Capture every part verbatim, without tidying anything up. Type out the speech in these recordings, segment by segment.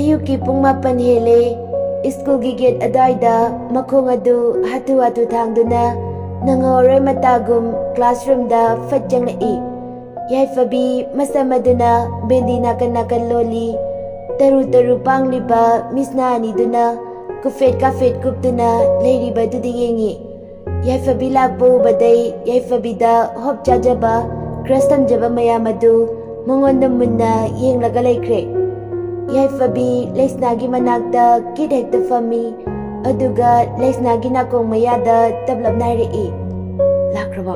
ꯑꯌꯨꯛꯀꯤ ꯄꯨꯡ ꯃꯥꯄꯟ ꯍꯦꯜꯂꯦ꯫ ꯁ꯭ꯀꯨꯜꯒꯤ ꯒꯦꯠ ꯑꯗꯨꯋꯥꯏꯗ ꯃꯈꯣꯡ ꯑꯗꯨ ꯍꯥꯊꯨ ꯍꯥꯊꯨ ꯊꯥꯡꯗꯨꯅ ꯅꯪꯍꯧꯔꯣꯏ ꯃꯇꯥꯒꯨꯝ ꯀ꯭ꯂꯥꯁꯔꯨꯝꯗ ꯐꯠ ꯆꯪꯂꯛꯏ꯫ ꯌꯥꯏꯐꯕꯤ ꯃꯁꯝ ꯑꯗꯨꯅ ꯕꯦꯟꯗꯤ ꯅꯥꯀꯟ ꯅꯥꯀꯟ ꯂꯣꯜꯂꯤ꯫ ꯇꯔꯨ ꯇꯔꯨ ꯄꯥꯡꯂꯤꯕ ꯃꯤꯠꯁꯅꯥ ꯑꯅꯤꯗꯨꯅ ꯀꯨꯐꯦꯠ ꯀꯥꯐꯦꯠ ꯀꯨꯞꯇꯨꯅ ꯂꯩꯔꯤꯕꯗꯨꯗ ꯌꯦꯡꯉꯤ꯫ ꯌꯥꯏꯐꯕꯤ ꯂꯥꯛꯄ ꯎꯕꯗꯩ ꯌꯥꯏꯐꯕꯤꯗ ꯍꯣꯞ ꯆꯥꯖꯕ, ꯀ꯭ꯔꯁ ꯊꯝꯖꯕ ꯃꯌꯥꯝ ꯑꯗꯨ ꯃꯉꯣꯟꯗ ꯃꯨꯟꯅ ꯌꯦꯡꯂꯒ ꯂꯩꯈ꯭ꯔꯦ꯫ ꯌꯥꯏꯐꯕꯤ ꯂꯩꯁꯅꯥꯒꯤ ꯃꯅꯥꯛꯇ ꯀꯤꯠ ꯍꯦꯛꯇ ꯐꯝꯃꯤ, ꯑꯗꯨꯒ ꯂꯩꯁꯅꯥꯒꯤ ꯅꯥꯀꯣꯡ ꯃꯌꯥꯗ ꯇꯞꯂꯞ ꯅꯥꯏꯔꯛꯏ꯫ ꯂꯥꯛꯈ꯭ꯔꯕꯣ?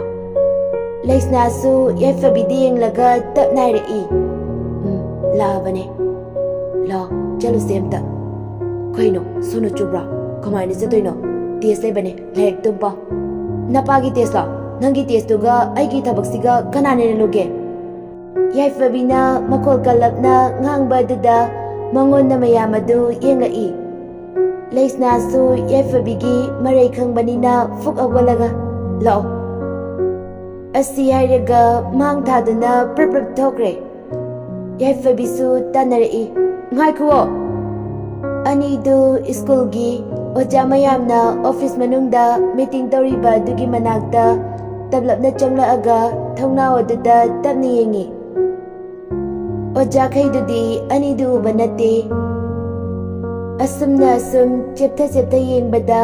ꯂꯩꯁꯅꯥꯁꯨ ꯌꯥꯏꯐꯕꯤꯗ ꯌꯦꯡꯂꯒ ꯇꯞ ꯅꯥꯏꯔꯛꯏ꯫ "ꯎꯝ, ꯂꯥꯛꯑꯕꯅꯦ꯫ ꯂꯥꯛꯑꯣ, ꯆꯠꯂꯨꯁꯦ ꯑꯝꯇ꯫" "ꯀꯩꯅꯣ, ꯁꯣꯅꯣ ꯆꯨꯕ꯭ꯔꯣ? ꯀꯃꯥꯏꯅ ꯆꯠꯇꯣꯏꯅꯣ? ꯇꯦꯁ ꯂꯩꯕꯅꯦ, ꯂꯥꯏꯔꯤꯛꯇꯨꯝ ꯄꯥꯎ꯫" "ꯅꯄꯥꯒꯤ ꯇꯦꯁꯂꯣ? ꯅꯪꯒꯤ ꯇꯦꯁꯇꯨꯒ ꯑꯩꯒꯤ ꯊꯕꯛꯁꯤꯒ ꯀꯅꯥꯅ ꯍꯦꯟꯅ ꯂꯨꯒꯦ?" ꯌꯥꯏꯐꯕꯤꯅ ꯃꯈꯣꯜ ꯀꯜꯂꯞꯅ ꯉꯥꯡꯕ ꯑꯗꯨꯗ ꯃꯉꯣꯟꯗ ꯃꯌꯥꯝ ꯑꯗꯨ ꯌꯦꯡꯂꯛꯏ꯫ ꯂꯩꯁꯅꯥꯁꯨ ꯌꯥꯏꯐꯕꯤꯒꯤ ꯃꯔꯩ ꯈꯪꯕꯅꯤꯅ ꯐꯨꯛ ꯍꯧꯒꯠꯂꯒ, "ꯂꯥꯛꯑꯣ꯫" ꯑꯁꯤ ꯍꯥꯏꯔꯒ ꯃꯥꯡ ꯊꯥꯗꯨꯅ ꯄ꯭ꯔꯞ ꯄ꯭ꯔꯞ ꯊꯣꯛꯈ꯭ꯔꯦ꯫ ꯌꯥꯏꯐꯕꯤꯁꯨ ꯇꯥꯟꯅꯔꯛꯏ, "ꯉꯥꯏꯈꯨꯑꯣ!" ꯑꯅꯤꯗꯨ ꯁ꯭ꯀꯨꯜꯒꯤ ꯑꯣꯖꯥ ꯃꯌꯥꯝꯅ ꯑꯣꯐꯤꯁ ꯃꯅꯨꯡꯗ ꯃꯤꯇꯤꯡ ꯇꯧꯔꯤꯕ ꯑꯗꯨꯒꯤ ꯃꯅꯥꯛꯇ ꯇꯞꯂꯞꯅ ꯆꯪꯂꯛꯑꯒ ꯊꯣꯡꯅꯥꯎ ꯑꯗꯨꯗ ꯇꯞꯅ ꯌꯦꯡꯉꯤ꯫ ꯑꯣꯖꯥꯈꯩꯗꯨꯗꯤ ꯑꯅꯤꯗꯨ ꯎꯕ ꯅꯠꯇꯦ꯫ ꯑꯁꯨꯝꯅ ꯑꯁꯨꯝ ꯆꯦꯞꯊ ꯆꯦꯞꯊ ꯌꯦꯡꯕꯗ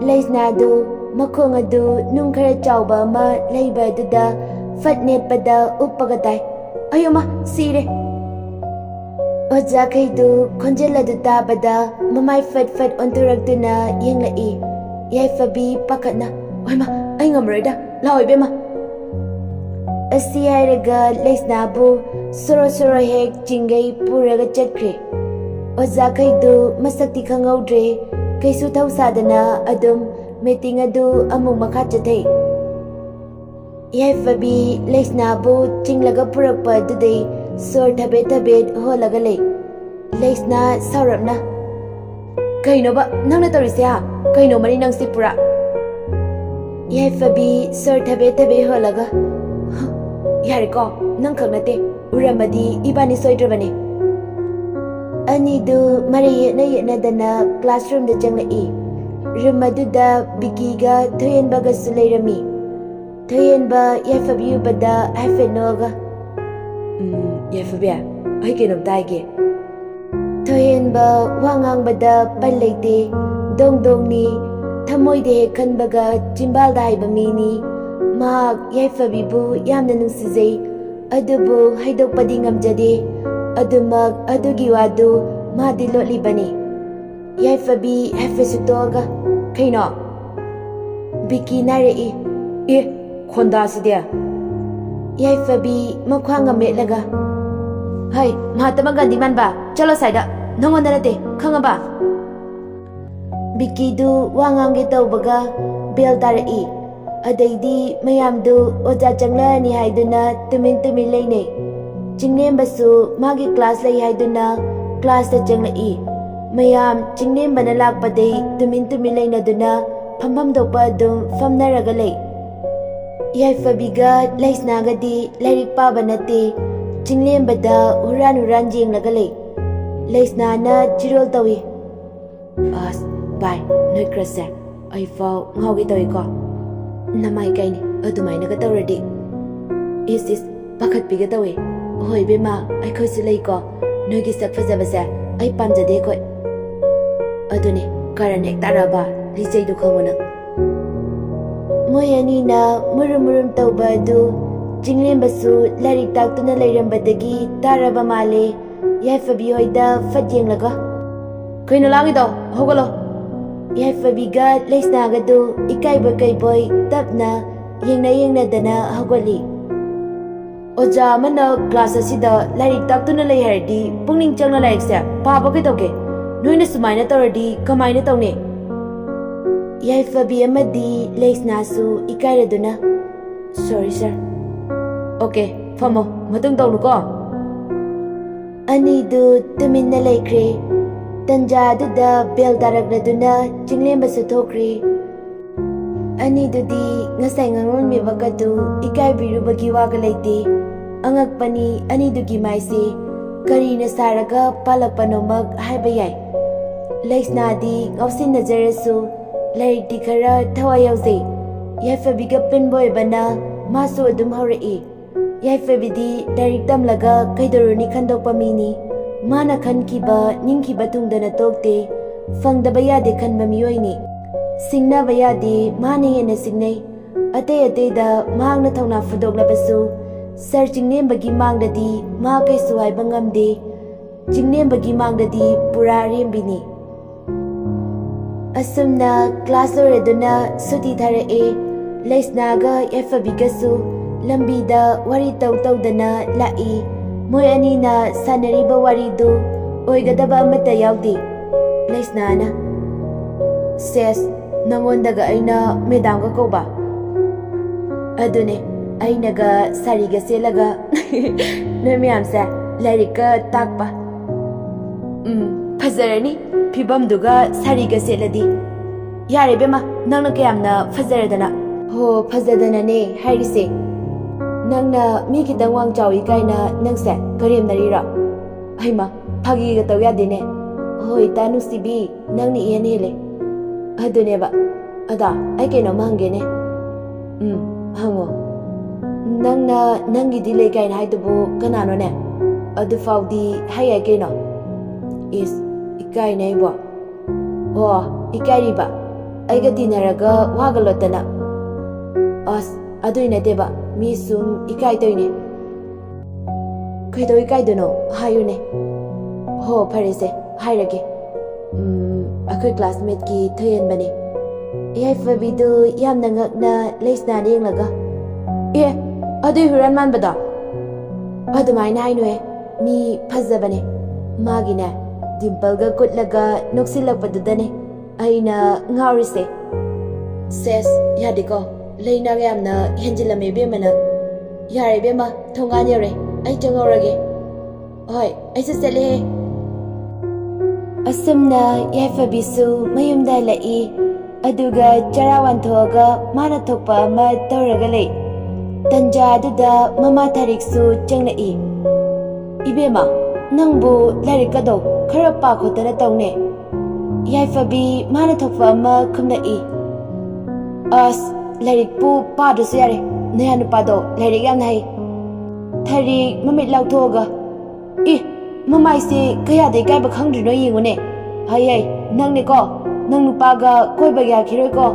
ꯂꯩꯁꯅꯥꯗꯨ ꯃꯈꯣꯡ ꯑꯗꯨ ꯅꯨꯡ ꯈꯔ ꯆꯥꯎꯕ ꯑꯃ ꯂꯩꯕ ꯑꯗꯨꯗ ꯐꯠ ꯅꯦꯠꯄꯗ ꯎꯞꯄꯒ ꯇꯥꯏ꯫ "ꯑꯌꯣꯃ, ꯁꯤꯔꯦ!" ꯑꯣꯖꯥꯈꯩꯗꯨ ꯈꯣꯟꯖꯦꯜ ꯑꯗꯨ ꯇꯥꯕꯗ ꯃꯃꯥꯏ ꯐꯠ ꯐꯠ ꯑꯣꯟꯊꯣꯔꯛꯇꯨꯅ ꯌꯦꯡꯂꯛꯏ꯫ ꯌꯥꯏꯐꯕꯤ ꯄꯥꯈꯠꯅ, "ꯑꯣꯏꯃ, ꯑꯩ ꯉꯝꯃꯔꯣꯏꯗ, ꯂꯥꯛꯑꯣ ꯏꯕꯦꯝꯃ꯫" ꯑꯁꯤ ꯍꯥꯏꯔꯒ ꯂꯩꯁꯅꯥꯕꯨ ꯁꯣꯔꯣ ꯁꯣꯔꯣ ꯍꯦꯛ ꯆꯤꯡꯒꯩ ꯄꯨꯔꯒ ꯆꯠꯈ꯭ꯔꯦ꯫ ꯑꯣꯖꯥꯈꯩꯗꯨ ꯃꯁꯛꯇꯤ ꯈꯪꯍꯧꯗ꯭ꯔꯦ꯫ ꯀꯩꯁꯨ ꯊꯧꯁꯥꯗꯅ ꯑꯗꯨꯝ ꯃꯤꯇꯤꯡ ꯑꯗꯨ ꯑꯃꯨꯛ ꯃꯈꯥ ꯆꯠꯊꯩ꯫ ꯌꯥꯏꯐꯕꯤ ꯂꯩꯁꯅꯥꯕꯨ ꯆꯤꯡꯂꯒ ꯄꯨꯔꯛꯄ ꯑꯗꯨꯗꯩ ꯁꯣꯔ ꯊꯕꯦꯠ ꯊꯕꯦꯠ ꯍꯣꯜꯂꯒ ꯂꯩ꯫ ꯂꯩꯁꯅꯥ ꯁꯥꯎꯔꯞꯅ, "ꯀꯩꯅꯣꯕ ꯅꯪꯅ ꯇꯧꯔꯤꯁꯦ, ꯍꯥ? ꯀꯩꯅꯣꯃꯅꯤ ꯅꯪꯁꯤ ꯄꯨꯔꯥ?" ꯌꯥꯏꯐꯕꯤ ꯁꯣꯔ ꯊꯕꯦꯠ ꯊꯕꯦꯠ ꯍꯣꯜꯂꯒ, "ꯌꯥꯔꯦꯀꯣ, ꯅꯪꯈꯛ ꯅꯠꯇꯦ, ꯎꯔꯝꯃꯗꯤ ꯏꯕꯥꯅꯤ ꯁꯣꯏꯗ꯭ꯔꯕꯅꯦ꯫" ꯑꯅꯤꯗꯨ ꯃꯔꯩ ꯌꯦꯠꯅ ꯌꯦꯠꯅꯗꯅ ꯀ꯭ꯂꯥꯁꯔꯨꯝꯗ ꯆꯪꯂꯛꯏ꯫ ꯔꯨꯝ ꯑꯗꯨꯗ ꯕꯤꯀꯤꯒ ꯊꯣꯏꯍꯦꯟꯕꯒꯁꯨ ꯂꯩꯔꯝꯃꯤ꯫ ꯊꯣꯏꯍꯦꯟꯕ ꯌꯥꯏꯐꯕꯤ ꯎꯕꯗ ꯍꯥꯏꯐꯦꯠ ꯅꯣꯛꯑꯒ, "ꯎꯝ, ꯌꯥꯏꯐꯕꯤ, ꯑꯩ ꯀꯩꯅꯣꯝꯇ ꯍꯥꯏꯒꯦ꯫" ꯊꯣꯏꯍꯦꯟꯕ ꯋꯥ ꯉꯥꯡꯕꯗ ꯄꯜ ꯂꯩꯇꯦ꯫ ꯗꯣꯡ ꯗꯣꯡꯅꯤ꯫ ꯊꯃꯣꯏꯗ ꯍꯦꯛ ꯈꯟꯕꯒ ꯆꯤꯝꯕꯥꯜꯗ ꯍꯥꯏꯕ ꯃꯤꯅꯤ꯫ ꯃꯍꯥꯛ ꯌꯥꯏꯐꯕꯤꯕꯨ ꯌꯥꯝꯅ ꯅꯨꯡꯁꯤꯖꯩ꯫ ꯑꯗꯨꯕꯨ ꯍꯥꯏꯗꯣꯛꯄꯗꯤ ꯉꯝꯖꯗꯦ꯫ ꯑꯗꯨꯃꯛ ꯑꯗꯨꯒꯤ ꯋꯥꯗꯨ ꯃꯥꯗꯤ ꯂꯣꯠꯂꯤꯕꯅꯤ꯫ ꯌꯥꯏꯐꯕꯤ ꯍꯥꯏꯐꯦꯠ ꯁꯨꯛꯇꯣꯛꯑꯒ, "ꯀꯩꯅꯣ?" ꯕꯤꯀꯤꯅ ꯍꯥꯏꯔꯛꯏ꯫ "ꯑꯦ, ꯈꯣꯟꯗꯥꯁꯤꯗꯤ!" ꯌꯥꯏꯐꯕꯤ ꯃꯈ꯭ꯋꯥꯡꯒ ꯃꯦꯠꯂꯒ, "ꯍꯩ, ꯃꯍꯥꯇꯃꯥ ꯒꯥꯟꯙꯤ ꯃꯥꯟꯕ, ꯆꯠꯂꯣ ꯁ꯭ꯋꯥꯏꯗ꯫ ꯅꯪꯉꯣꯟꯗ ꯅꯠꯇꯦ, ꯈꯪꯉꯕ?" ꯕꯤꯀꯤꯗꯨ ꯋꯥ ꯉꯥꯡꯒꯦ ꯇꯧꯕꯒ ꯕꯦꯜ ꯇꯥꯔꯛꯏ꯫ ꯑꯗꯩꯗꯤ ꯃꯌꯥꯝꯗꯨ ꯑꯣꯖꯥ ꯆꯪꯂꯛꯑꯅꯤ ꯍꯥꯏꯗꯨꯅ ꯇꯨꯃꯤꯟ ꯇꯨꯃꯤꯟ ꯂꯩꯅꯩ꯫ ꯆꯤꯡꯂꯦꯝꯕꯁꯨ ꯃꯥꯒꯤ ꯀ꯭ꯂꯥꯁ ꯂꯩ ꯍꯥꯏꯗꯨꯅ ꯀ꯭ꯂꯥꯁꯇ ꯆꯪꯂꯛꯏ꯫ ꯃꯌꯥꯝ ꯆꯤꯡꯂꯦꯝꯕꯅ ꯂꯥꯛꯄꯗꯩ ꯇꯨꯃꯤꯟ ꯇꯨꯃꯤꯟ ꯂꯩꯅꯗꯨꯅ ꯐꯝꯐꯝ ꯊꯣꯛꯄ ꯑꯗꯨꯝ ꯐꯝꯅꯔꯒ ꯂꯩ꯫ ꯌꯥꯏꯐꯕꯤꯒ ꯂꯩꯁꯅꯥꯒꯗꯤ ꯂꯥꯏꯔꯤꯛ ꯄꯥꯕ ꯅꯠꯇꯦ, ꯆꯤꯡꯂꯦꯝꯕꯗ ꯍꯨꯔꯥꯟ ꯍꯨꯔꯥꯟ ꯌꯦꯡꯂꯒ ꯂꯩ꯫ ꯂꯩꯁꯅꯥꯅ ꯆꯤꯔꯣꯜ ꯇꯧꯏ꯫ "ꯑꯁ, ꯚꯥꯏ, ꯅꯣꯏ ꯀ꯭ꯔꯁꯁꯦ ꯑꯩꯐꯥꯎ ꯉꯥꯎꯒꯦ ꯇꯧꯏꯀꯣ꯫ ꯅꯃꯥꯏ ꯀꯥꯏꯅꯤ ꯑꯗꯨꯃꯥꯏꯅꯒ ꯇꯧꯔꯗꯤ꯫ ꯏꯁ, ꯏꯁ, ꯄꯥꯈꯠꯄꯤꯒ ꯇꯧꯏ꯫ ꯍꯣꯏ ꯏꯕꯦꯝꯃ, ꯑꯩꯈꯣꯏꯁꯨ ꯂꯩꯀꯣ꯫ ꯅꯣꯏꯒꯤ ꯁꯛ ꯐꯖꯕꯁꯦ ꯑꯩ ꯄꯥꯝꯖꯗꯦ ꯑꯩꯈꯣꯏ꯫" ꯑꯗꯨꯅꯦ, ꯀꯔꯟ ꯍꯦꯛ ꯇꯥꯔꯛꯑꯕ ꯂꯤꯆꯩꯗꯨ ꯈꯪꯉꯨ ꯅꯪ꯫ ꯃꯣꯏ ꯑꯅꯤꯅ ꯃꯨꯔꯨꯝ ꯃꯨꯔꯨꯝ ꯇꯧꯕ ꯑꯗꯨ ꯆꯤꯡꯂꯦꯝꯕꯁꯨ ꯂꯥꯏꯔꯤꯛ ꯇꯥꯛꯇꯨꯅ ꯂꯩꯔꯝꯕꯗꯒꯤ ꯇꯥꯔꯕ ꯃꯥꯜꯂꯦ꯫ ꯌꯥꯏꯐꯕꯤ ꯍꯣꯏꯗ ꯐꯠ ꯌꯦꯡꯂꯒ, "ꯀꯩꯅꯣ ꯂꯥꯡꯉꯤꯗꯣ? ꯍꯧꯒꯠꯂꯣ!" ꯌꯥꯏꯐꯕꯤꯒ ꯂꯩꯁꯅꯥꯒꯗꯨ ꯏꯀꯥꯏꯕꯣꯏ ꯀꯩꯕꯣꯏ ꯇꯞꯅ ꯌꯦꯡꯅ ꯌꯦꯡꯅꯗꯅ ꯍꯧꯒꯠꯂꯤ꯫ "ꯑꯣꯖꯥ ꯑꯃꯅ ꯀ꯭ꯂꯥꯁ ꯑꯁꯤꯗ ꯂꯥꯏꯔꯤꯛ ꯇꯥꯛꯇꯨꯅ ꯂꯩ ꯍꯥꯏꯔꯗꯤ ꯄꯨꯛꯅꯤꯡ ꯆꯪꯅ ꯂꯥꯏꯔꯤꯛꯁꯦ ꯄꯥꯕ ꯀꯩꯗꯧꯒꯦ? ꯅꯣꯏꯅ ꯁꯨꯃꯥꯏꯅ ꯇꯧꯔꯗꯤ ꯀꯃꯥꯏꯅ ꯇꯧꯅꯤ?" ꯌꯥꯏꯐꯕꯤ ꯑꯃꯗꯤ ꯂꯩꯁꯅꯥꯁꯨ ꯏꯀꯥꯏꯔꯗꯨꯅ, "Sorry sir꯫ Okay, ꯐꯝꯃꯣ, ꯃꯇꯨꯡ ꯇꯧꯅꯨꯀꯣ꯫" ꯑꯅꯤꯗꯨ ꯇꯨꯃꯤꯟꯅ ꯂꯩꯈ꯭ꯔꯦ꯫ ꯇꯟꯖꯥ ꯑꯗꯨꯗ ꯕꯦꯜ ꯇꯥꯔꯛꯂꯗꯨꯅ ꯆꯤꯡꯂꯦꯝꯕꯁꯨ ꯊꯣꯛꯈ꯭ꯔꯦ꯫ ꯑꯅꯤꯗꯨꯗꯤ ꯉꯁꯥꯏ ꯉꯥꯡꯂꯝꯃꯤꯕꯒꯗꯨ ꯏꯀꯥꯏꯕꯤꯔꯨꯕꯒꯤ ꯋꯥꯒ ꯂꯩꯇꯦ꯫ ꯑꯉꯛꯄꯅꯤ ꯑꯅꯤꯗꯨꯒꯤ ꯃꯥꯏꯁꯦ꯫ ꯀꯔꯤꯅ ꯁꯥꯔꯒ ꯄꯥꯜꯂꯛꯄꯅꯣꯃꯛ ꯍꯥꯏꯕ ꯌꯥꯏ꯫ ꯂꯩꯁꯅꯥꯗꯤ ꯉꯥꯎꯁꯤꯟꯅꯖꯔꯁꯨ ꯂꯥꯏꯔꯤꯛꯇꯤ ꯈꯔ ꯊꯋꯥꯏ ꯌꯥꯎꯖꯩ꯫ ꯌꯥꯏꯐꯕꯤꯒ ꯄꯨꯟꯕ ꯑꯣꯏꯕꯅ ꯃꯥꯁꯨ ꯑꯗꯨꯝ ꯍꯧꯔꯛꯏ꯫ ꯌꯥꯏꯐꯕꯤꯗꯤ ꯂꯥꯏꯔꯤꯛ ꯇꯝꯂꯒ ꯀꯩꯗꯧꯔꯨꯅꯤ ꯈꯟꯗꯣꯛꯄ ꯃꯤꯅꯤ꯫ ꯃꯥꯅ ꯈꯟꯈꯤꯕ ꯅꯤꯡꯈꯤꯕ ꯊꯨꯡꯗꯅ ꯇꯣꯛꯇꯦ꯫ ꯐꯪꯗꯕ ꯌꯥꯗꯦ ꯈꯟꯕ ꯃꯤꯑꯣꯏꯅꯤ꯫ ꯁꯤꯡꯅꯕ ꯌꯥꯗꯦ, ꯃꯥꯅ ꯍꯦꯟꯅ ꯁꯤꯡꯅꯩ꯫ ꯑꯇꯩ ꯑꯇꯩꯗ ꯃꯍꯥꯛꯅ ꯊꯧꯅꯥ ꯐꯨꯗꯣꯛꯂꯕꯁꯨ ꯁꯥꯔ ꯆꯤꯡꯂꯦꯝꯕꯒꯤ ꯃꯥꯡꯗꯗꯤ ꯃꯥ ꯀꯩꯁꯨ ꯍꯥꯏꯕ ꯉꯝꯗꯦ꯫ ꯆꯤꯡꯂꯦꯝꯕꯒꯤ ꯃꯥꯡꯗꯗꯤ ꯄꯨꯔꯥ ꯑꯔꯦꯝꯕꯤꯅꯤ꯫ ꯑꯁꯨꯝꯅ ꯀ꯭ꯂꯥꯁ ꯂꯣꯏꯔꯗꯨꯅ ꯁꯨꯇꯤ ꯊꯥꯔꯛꯑꯦ꯫ ꯂꯩꯁꯅꯥꯒ ꯌꯥꯏꯐꯕꯤꯒꯁꯨ ꯂꯝꯕꯤꯗ ꯋꯥꯔꯤ ꯇꯧ ꯇꯧꯗꯅ ꯂꯥꯛꯏ꯫ ꯃꯣꯏ ꯑꯅꯤꯅ ꯁꯥꯟꯅꯔꯤꯕ ꯋꯥꯔꯤꯗꯨ ꯑꯣꯏꯒꯗꯕ ꯑꯃꯠꯇ ꯌꯥꯎꯗꯦ꯫ ꯂꯩꯁꯅꯥꯅ, "ꯁꯦꯁ, ꯅꯉꯣꯟꯗꯒ ꯑꯩꯅ ꯃꯦꯗꯥꯝꯒ ꯀꯧꯕ?" ꯑꯗꯨꯅꯦ, ꯑꯩꯅꯒ ꯁꯥꯔꯤꯒ ꯁꯦꯠꯂꯒ ꯅꯣꯏ ꯃꯌꯥꯝꯁꯦ ꯂꯥꯏꯔꯤꯛꯀ ꯇꯥꯛꯄ꯫ ꯎꯝ, ꯐꯖꯔꯅꯤ, ꯐꯤꯕꯝꯗꯨꯒ ꯁꯥꯔꯤꯒ ꯁꯦꯠꯂꯗꯤ꯫ ꯌꯥꯔꯦ ꯏꯕꯦꯝꯃ, ꯅꯪꯅ ꯀꯌꯥꯝꯅ ꯐꯖꯔꯗꯅ꯫ ꯍꯣ, ꯐꯖꯗꯅꯅꯦ ꯍꯥꯏꯔꯤꯁꯦ꯫ ꯅꯪꯅ ꯃꯤ ꯈꯤꯇꯪ ꯋꯥꯡ ꯆꯥꯎꯏ ꯀꯥꯏꯅ ꯅꯪꯁꯦ ꯀꯔꯦꯝꯅꯔꯤꯔꯣ? ꯍꯩꯃ, ꯐꯥꯒꯤꯒ ꯇꯧ ꯌꯥꯗꯦꯅꯦ꯫ ꯍꯣꯏ, ꯏꯇꯥ ꯅꯨꯡꯁꯤꯕꯤ, ꯅꯪꯅ ꯏꯍꯦꯟ ꯍꯦꯜꯂꯦ꯫ ꯑꯗꯨꯅꯦꯕ꯫ ꯑꯗꯣ, ꯑꯩ ꯀꯩꯅꯣꯝꯃ ꯍꯪꯒꯦꯅꯦ꯫ ꯎꯝ, ꯍꯪꯉꯣ꯫ ꯅꯪꯅ ꯅꯪꯒꯤꯗꯤ ꯂꯩ ꯀꯥꯏꯅ ꯍꯥꯏꯗꯨꯕꯨ ꯀꯅꯥꯅꯣꯅꯦ? ꯑꯗꯨꯐꯥꯎꯗꯤ ꯍꯥꯏ ꯌꯥꯏ ꯀꯩꯅꯣ꯫ ꯏꯁ, ꯏꯀꯥꯏꯅꯦ ꯑꯩꯕꯣ꯫ ꯑꯣ, ꯏꯀꯥꯏꯔꯤꯕ? ꯑꯩꯒ ꯇꯤꯟꯅꯔꯒ ꯋꯥꯒ ꯂꯣꯠꯇꯅ꯫ ꯑꯁ, ꯑꯗꯨꯏ ꯅꯠꯇꯦꯕ, ꯃꯤ ꯁꯨꯝ ꯏꯀꯥꯏ ꯇꯧꯏꯅꯦ꯫ ꯀꯩꯗꯧ ꯏꯀꯥꯏꯗꯣꯏꯅꯣ? ꯍꯥꯏꯌꯨꯅꯦ꯫ ꯍꯣ, ꯐꯔꯦꯁꯦ, ꯍꯥꯏꯔꯒꯦ꯫ ꯎꯝ, ꯑꯩꯈꯣꯏ classmateꯀꯤ ꯊꯣꯏꯍꯦꯟꯕꯅꯦ꯫ ꯌꯥꯏꯐꯕꯤꯗꯨ ꯌꯥꯝꯅ ꯉꯛꯅ ꯂꯩꯁꯅꯥꯗ ꯌꯦꯡꯂꯒ, "ꯑꯦ, ꯑꯗꯨꯏ ꯍꯨꯔꯥꯟ ꯃꯥꯟꯕꯗꯣ?" "ꯑꯗꯨꯃꯥꯏꯅ ꯍꯥꯏꯅꯨꯍꯦ, ꯃꯤ ꯐꯖꯕꯅꯦ꯫ ꯃꯥꯒꯤꯅꯦ, dimpleꯒ ꯀꯨꯠꯂꯒ ꯅꯣꯛꯁꯤꯜꯂꯛꯄꯗꯨꯗꯅꯦ ꯑꯩꯅ ꯉꯥꯎꯔꯤꯁꯦ꯫" ꯁꯦꯁ, ꯌꯥꯗꯦꯀꯣ, ꯂꯩꯅꯥꯒ ꯌꯥꯝꯅ ꯍꯦꯟꯖꯤꯜꯂꯝꯃꯦ ꯏꯕꯦꯝꯃ ꯅꯪ꯫ ꯌꯥꯔꯦ ꯏꯕꯦꯝꯃ, ꯊꯣꯡꯒꯥꯟ ꯌꯧꯔꯦ, ꯑꯩ ꯆꯪꯍꯧꯔꯒꯦ꯫ ꯍꯣꯏ, ꯑꯩꯁꯨ ꯆꯠꯂꯦꯍꯦ꯫ ꯑꯁꯨꯝꯅ ꯌꯥꯏꯐꯕꯤꯁꯨ ꯃꯌꯨꯝꯗ ꯍꯜꯂꯛꯏ꯫ ꯑꯗꯨꯒ ꯆꯔꯥ ꯋꯥꯟꯊꯣꯛꯑꯒ ꯃꯥꯅ ꯊꯣꯛꯄ ꯑꯃ ꯇꯧꯔꯒ ꯂꯩ꯫ ꯇꯟꯖꯥ ꯑꯗꯨꯗ ꯃꯃꯥ ꯊꯥꯔꯤꯛꯁꯨ ꯆꯪꯂꯛꯏ꯫ "ꯏꯕꯦꯝꯃ, "ꯅꯪꯕꯨ ꯂꯥꯏꯔꯤꯛꯀꯗꯣ ꯈꯔ ꯄꯥ ꯈꯣꯠꯇꯅ ꯇꯧꯅꯦ?" ꯌꯥꯏꯐꯕꯤ ꯃꯥꯅ ꯊꯣꯛꯄ ꯑꯃ ꯈꯨꯝꯂꯛꯏ꯫ "ꯑꯁ, ꯂꯥꯏꯔꯤꯛꯄꯨ ꯄꯥꯗ꯭ꯔꯁꯨ ꯌꯥꯔꯦ, ꯅꯌꯥ ꯅꯨꯄꯥꯗꯣ ꯂꯥꯏꯔꯤꯛ ꯌꯥꯝꯅ ꯍꯩ꯫" ꯊꯔꯤꯛ ꯃꯃꯤꯠ ꯂꯥꯎꯊꯣꯛꯑꯒ, "ꯏ, ꯃꯃꯥꯏꯁꯦ ꯀꯌꯥꯗ ꯏꯀꯥꯏꯕ ꯈꯪꯗ꯭ꯔꯤꯅꯣ ꯌꯦꯡꯉꯨꯅꯦ꯫ ꯍꯩ ꯍꯩ, ꯅꯪꯅꯦꯀꯣ, ꯅꯪ ꯅꯨꯄꯥꯒ ꯀꯣꯏꯕ ꯌꯥꯈꯤꯔꯣꯏꯀꯣ꯫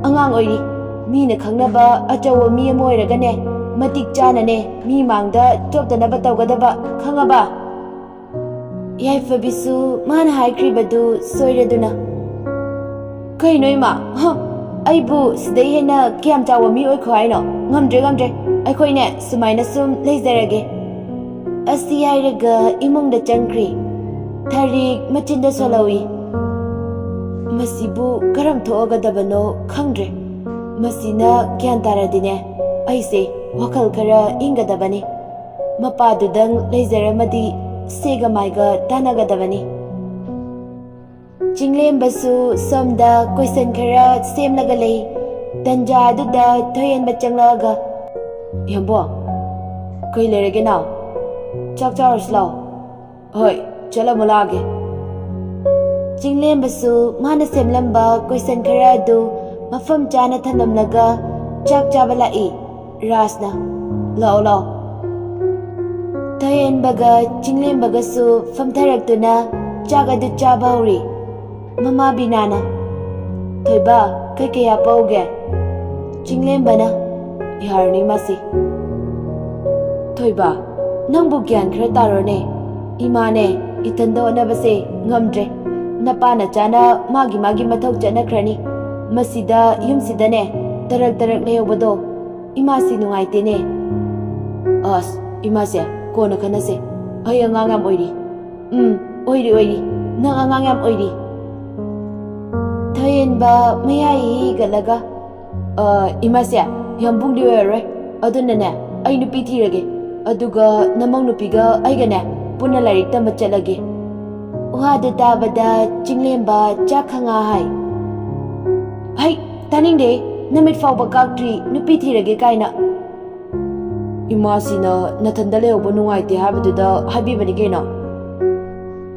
ꯑꯉꯥꯡ ꯑꯣꯏꯔꯤ꯫ ꯃꯤꯅ ꯈꯪꯅꯕ ꯑꯆꯧꯕ ꯃꯤ ꯑꯃ ꯑꯣꯏꯔꯒꯅꯦ, ꯃꯇꯤꯛ ꯆꯥꯅꯅꯦ ꯃꯤ ꯃꯥꯡꯗ ꯆꯣꯞꯇꯅꯕ ꯇꯧꯒꯗꯕ, ꯈꯪꯉꯕ?" ꯌꯥꯏꯐꯕꯤꯁꯨ ꯃꯥꯅ ꯍꯥꯏꯈ꯭ꯔꯤꯕꯗꯨ ꯁꯣꯏꯔꯗꯨꯅ, "ꯀꯩꯅꯣ ꯏꯃꯥ? ꯍ? ꯑꯩꯕꯨ ꯁꯤꯗꯩ ꯍꯦꯟꯅ ꯀꯌꯥꯝ ꯆꯥꯎꯕ ꯃꯤ ꯑꯣꯏꯈꯣ ꯍꯥꯏꯅꯣ? ꯉꯝꯗ꯭ꯔꯦ, ꯉꯝꯗ꯭ꯔꯦ꯫ ꯑꯩꯈꯣꯏꯅꯦ ꯁꯨꯃꯥꯏꯅ ꯁꯨꯝ ꯂꯩꯖꯔꯒꯦ꯫" ꯑꯁꯤ ꯍꯥꯏꯔꯒ ꯏꯃꯨꯡꯗ ꯆꯪꯈ꯭ꯔꯤ꯫ ꯊꯔꯤꯛ ꯃꯆꯤꯟꯗ ꯁꯣꯜꯍꯧꯏ꯫ "ꯃꯁꯤꯕꯨ ꯀꯔꯝ ꯊꯣꯛꯑꯒꯗꯕꯅꯣ ꯈꯪꯗ꯭ꯔꯦ꯫ ꯃꯁꯤꯅ ꯒ꯭ꯌꯥꯟ ꯇꯥꯔꯗꯤꯅꯦ, ꯑꯩꯁꯦ ꯋꯥꯈꯜ ꯈꯔ ꯏꯪꯒꯗꯕꯅꯤ꯫ ꯃꯄꯥꯗꯨꯗꯪ ꯂꯩꯖꯔꯝꯃꯗꯤ ꯁꯦꯒ ꯃꯥꯏꯒ ꯇꯥꯟꯅꯒꯗꯕꯅꯤ꯫" ꯆꯤꯡꯂꯦꯝꯕꯁꯨ ꯁꯣꯝꯗ ꯀꯣꯏꯁꯟ ꯈꯔ ꯁꯦꯝꯂꯒ ꯂꯩ꯫ ꯇꯟꯖꯥ ꯑꯗꯨꯗ ꯊꯣꯏꯍꯦꯟꯕ ꯆꯪꯂꯛꯑꯒ, "ꯌꯥꯝꯕꯣ, ꯀꯩ ꯂꯩꯔꯒꯦ ꯅꯥꯎ? ꯆꯥꯛ ꯆꯥꯔꯨꯁꯤ ꯂꯥꯎ꯫" "ꯍꯣꯏ, ꯆꯠꯂꯝꯃꯣ ꯂꯥꯛꯑꯒꯦ꯫" ꯆꯤꯡꯂꯦꯝꯕꯁꯨ ꯃꯥꯅ ꯁꯦꯝꯂꯝꯕ ꯀꯣꯏꯁꯟ ꯈꯔ ꯑꯗꯨ ꯃꯐꯝ ꯆꯥꯅ ꯊꯝꯂꯝꯂꯒ ꯆꯥꯛ ꯆꯥꯕ ꯂꯥꯛꯏ꯫ ꯔꯥꯖꯅ, "ꯂꯥꯛꯑꯣ, ꯂꯥꯛꯑꯣ꯫" ꯊꯣꯏꯍꯦꯟꯕꯒ ꯆꯤꯡꯂꯦꯝꯕꯒꯁꯨ ꯐꯝꯊꯔꯛꯇꯨꯅ ꯆꯥꯛ ꯑꯗꯨ ꯆꯥꯕ ꯍꯧꯔꯤ꯫ ꯃꯃꯥ ꯕꯤꯅꯥꯅ, "ꯊꯣꯏꯕ, ꯀꯩꯀꯩ ꯍꯥꯞꯄꯛꯎꯒꯦ?" ꯆꯤꯡꯂꯦꯝꯕꯅ, "ꯌꯥꯔꯅꯤ ꯃꯥꯁꯤ꯫" "ꯊꯣꯏꯕ, ꯅꯪꯕꯨ ꯒ꯭ꯌꯥꯟ ꯈꯔ ꯇꯥꯔꯣꯅꯦ꯫ ꯏꯃꯥꯅꯦ, ꯏꯊꯟꯗ ꯍꯣꯠꯅꯕꯁꯦ ꯉꯝꯗ꯭ꯔꯦ꯫ ꯅꯄꯥ ꯅꯆꯥꯅ ꯃꯥꯒꯤ ꯃꯥꯒꯤ ꯃꯊꯧ ꯆꯠꯅꯈ꯭ꯔꯅꯤ꯫ ꯃꯁꯤꯗ ꯌꯨꯝꯁꯤꯗꯅꯦ ꯇꯔꯛ ꯇꯔꯛ ꯂꯩꯍꯧꯕꯗꯣ ꯏꯃꯥꯁꯤ ꯅꯨꯡꯉꯥꯏꯇꯦꯅꯦ꯫" "ꯑꯁ, ꯏꯃꯥꯁꯦ, ꯀꯣꯟꯅ ꯈꯟꯅꯁꯦ꯫ ꯑꯩ ꯑꯉꯥꯡ ꯌꯥꯝ ꯑꯣꯏꯔꯤ꯫" "ꯎꯝ, ꯑꯣꯏꯔꯤ, ꯑꯣꯏꯔꯤ꯫ ꯅꯪ ꯑꯉꯥꯡ ꯌꯥꯝ ꯑꯣꯏꯔꯤ꯫" ꯊꯣꯏꯍꯦꯟꯕ ꯃꯌꯥꯏ ꯍꯤꯒꯠꯂꯒ, "ꯑ, ꯏꯃꯥꯁꯦ, ꯌꯥꯝꯕꯨꯡꯗꯤ ꯑꯣꯏꯔꯔꯣꯏ꯫ ꯑꯗꯨꯅꯅꯦ, ꯑꯩ ꯅꯨꯄꯤ ꯊꯤꯔꯒꯦ꯫ ꯑꯗꯨꯒ ꯅꯃꯧ ꯅꯨꯄꯤꯒ ꯑꯩꯒꯅꯦ ꯄꯨꯟꯅ ꯂꯥꯏꯔꯤꯛ ꯇꯝꯕ ꯆꯠꯂꯒꯦ꯫" ꯋꯥꯗꯨ ꯇꯥꯕꯗ ꯆꯤꯡꯂꯦꯝꯕ ꯆꯥꯛ ꯈꯪꯉꯥ ꯍꯥꯏ꯫ "ꯍꯩ, ꯇꯥꯅꯤꯡꯗꯦ꯫ ꯅꯃꯤꯠ ꯐꯥꯎꯕ ꯀꯥꯛꯇ꯭ꯔꯤ, ꯅꯨꯄꯤ ꯊꯤꯔꯒꯦ ꯀꯥꯏꯅ꯫ ꯏꯃꯥꯁꯤꯅ ꯅꯊꯟꯗ ꯂꯩꯍꯧꯕ ꯅꯨꯡꯉꯥꯏꯇꯦ ꯍꯥꯏꯕꯗꯨꯗ ꯍꯥꯏꯕꯤꯕꯅꯤ ꯀꯩꯅꯣ꯫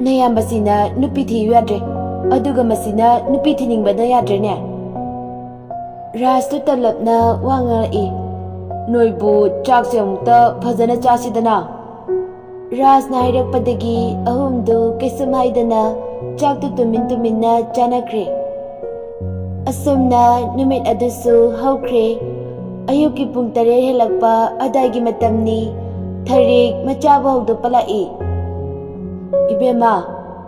ꯅꯌꯥꯝꯕꯁꯤꯅ ꯅꯨꯄꯤ ꯊꯤꯌꯨ ꯌꯥꯗ꯭ꯔꯦ, ꯑꯗꯨꯒ ꯃꯁꯤꯅ ꯅꯨꯄꯤ ꯊꯤꯅꯤꯡꯕꯅ ꯌꯥꯗ꯭ꯔꯦꯅꯦ꯫ ꯔꯥꯖꯇꯨ ꯇꯂꯞꯅ ꯋꯥ ꯉꯥꯡꯂꯛꯏ꯫ ꯅꯣꯏꯕꯨ ꯆꯥꯛꯁꯦ ꯑꯃꯨꯛꯇ ꯐꯖꯅ ꯆꯥꯁꯤꯗꯅ꯫ ꯔꯥꯖꯅ ꯍꯥꯏꯔꯛꯄꯗꯒꯤ ꯑꯍꯨꯝꯗꯨ ꯀꯩꯁꯨꯝ ꯍꯥꯏꯗꯅ ꯆꯥꯛꯇꯨ ꯇꯨꯃꯤꯟ ꯇꯨꯃꯤꯟꯅ ꯆꯥꯅꯈ꯭ꯔꯦ꯫ ꯑꯁꯨꯝꯅ ꯅꯨꯃꯤꯠ ꯑꯗꯨꯁꯨ ꯍꯧꯈ꯭ꯔꯦ꯫ ꯑꯌꯨꯛꯀꯤ ꯄꯨꯡ ꯇꯔꯦꯠ ꯍꯦꯜꯂꯛꯄ ꯑꯗꯥꯏꯒꯤ ꯃꯇꯝꯅꯤ꯫ ꯊꯔꯤꯛ ꯃꯆꯥꯕꯨ ꯍꯧꯗꯣꯛꯄ ꯂꯥꯛꯏ꯫ "ꯏꯕꯦꯝꯃ,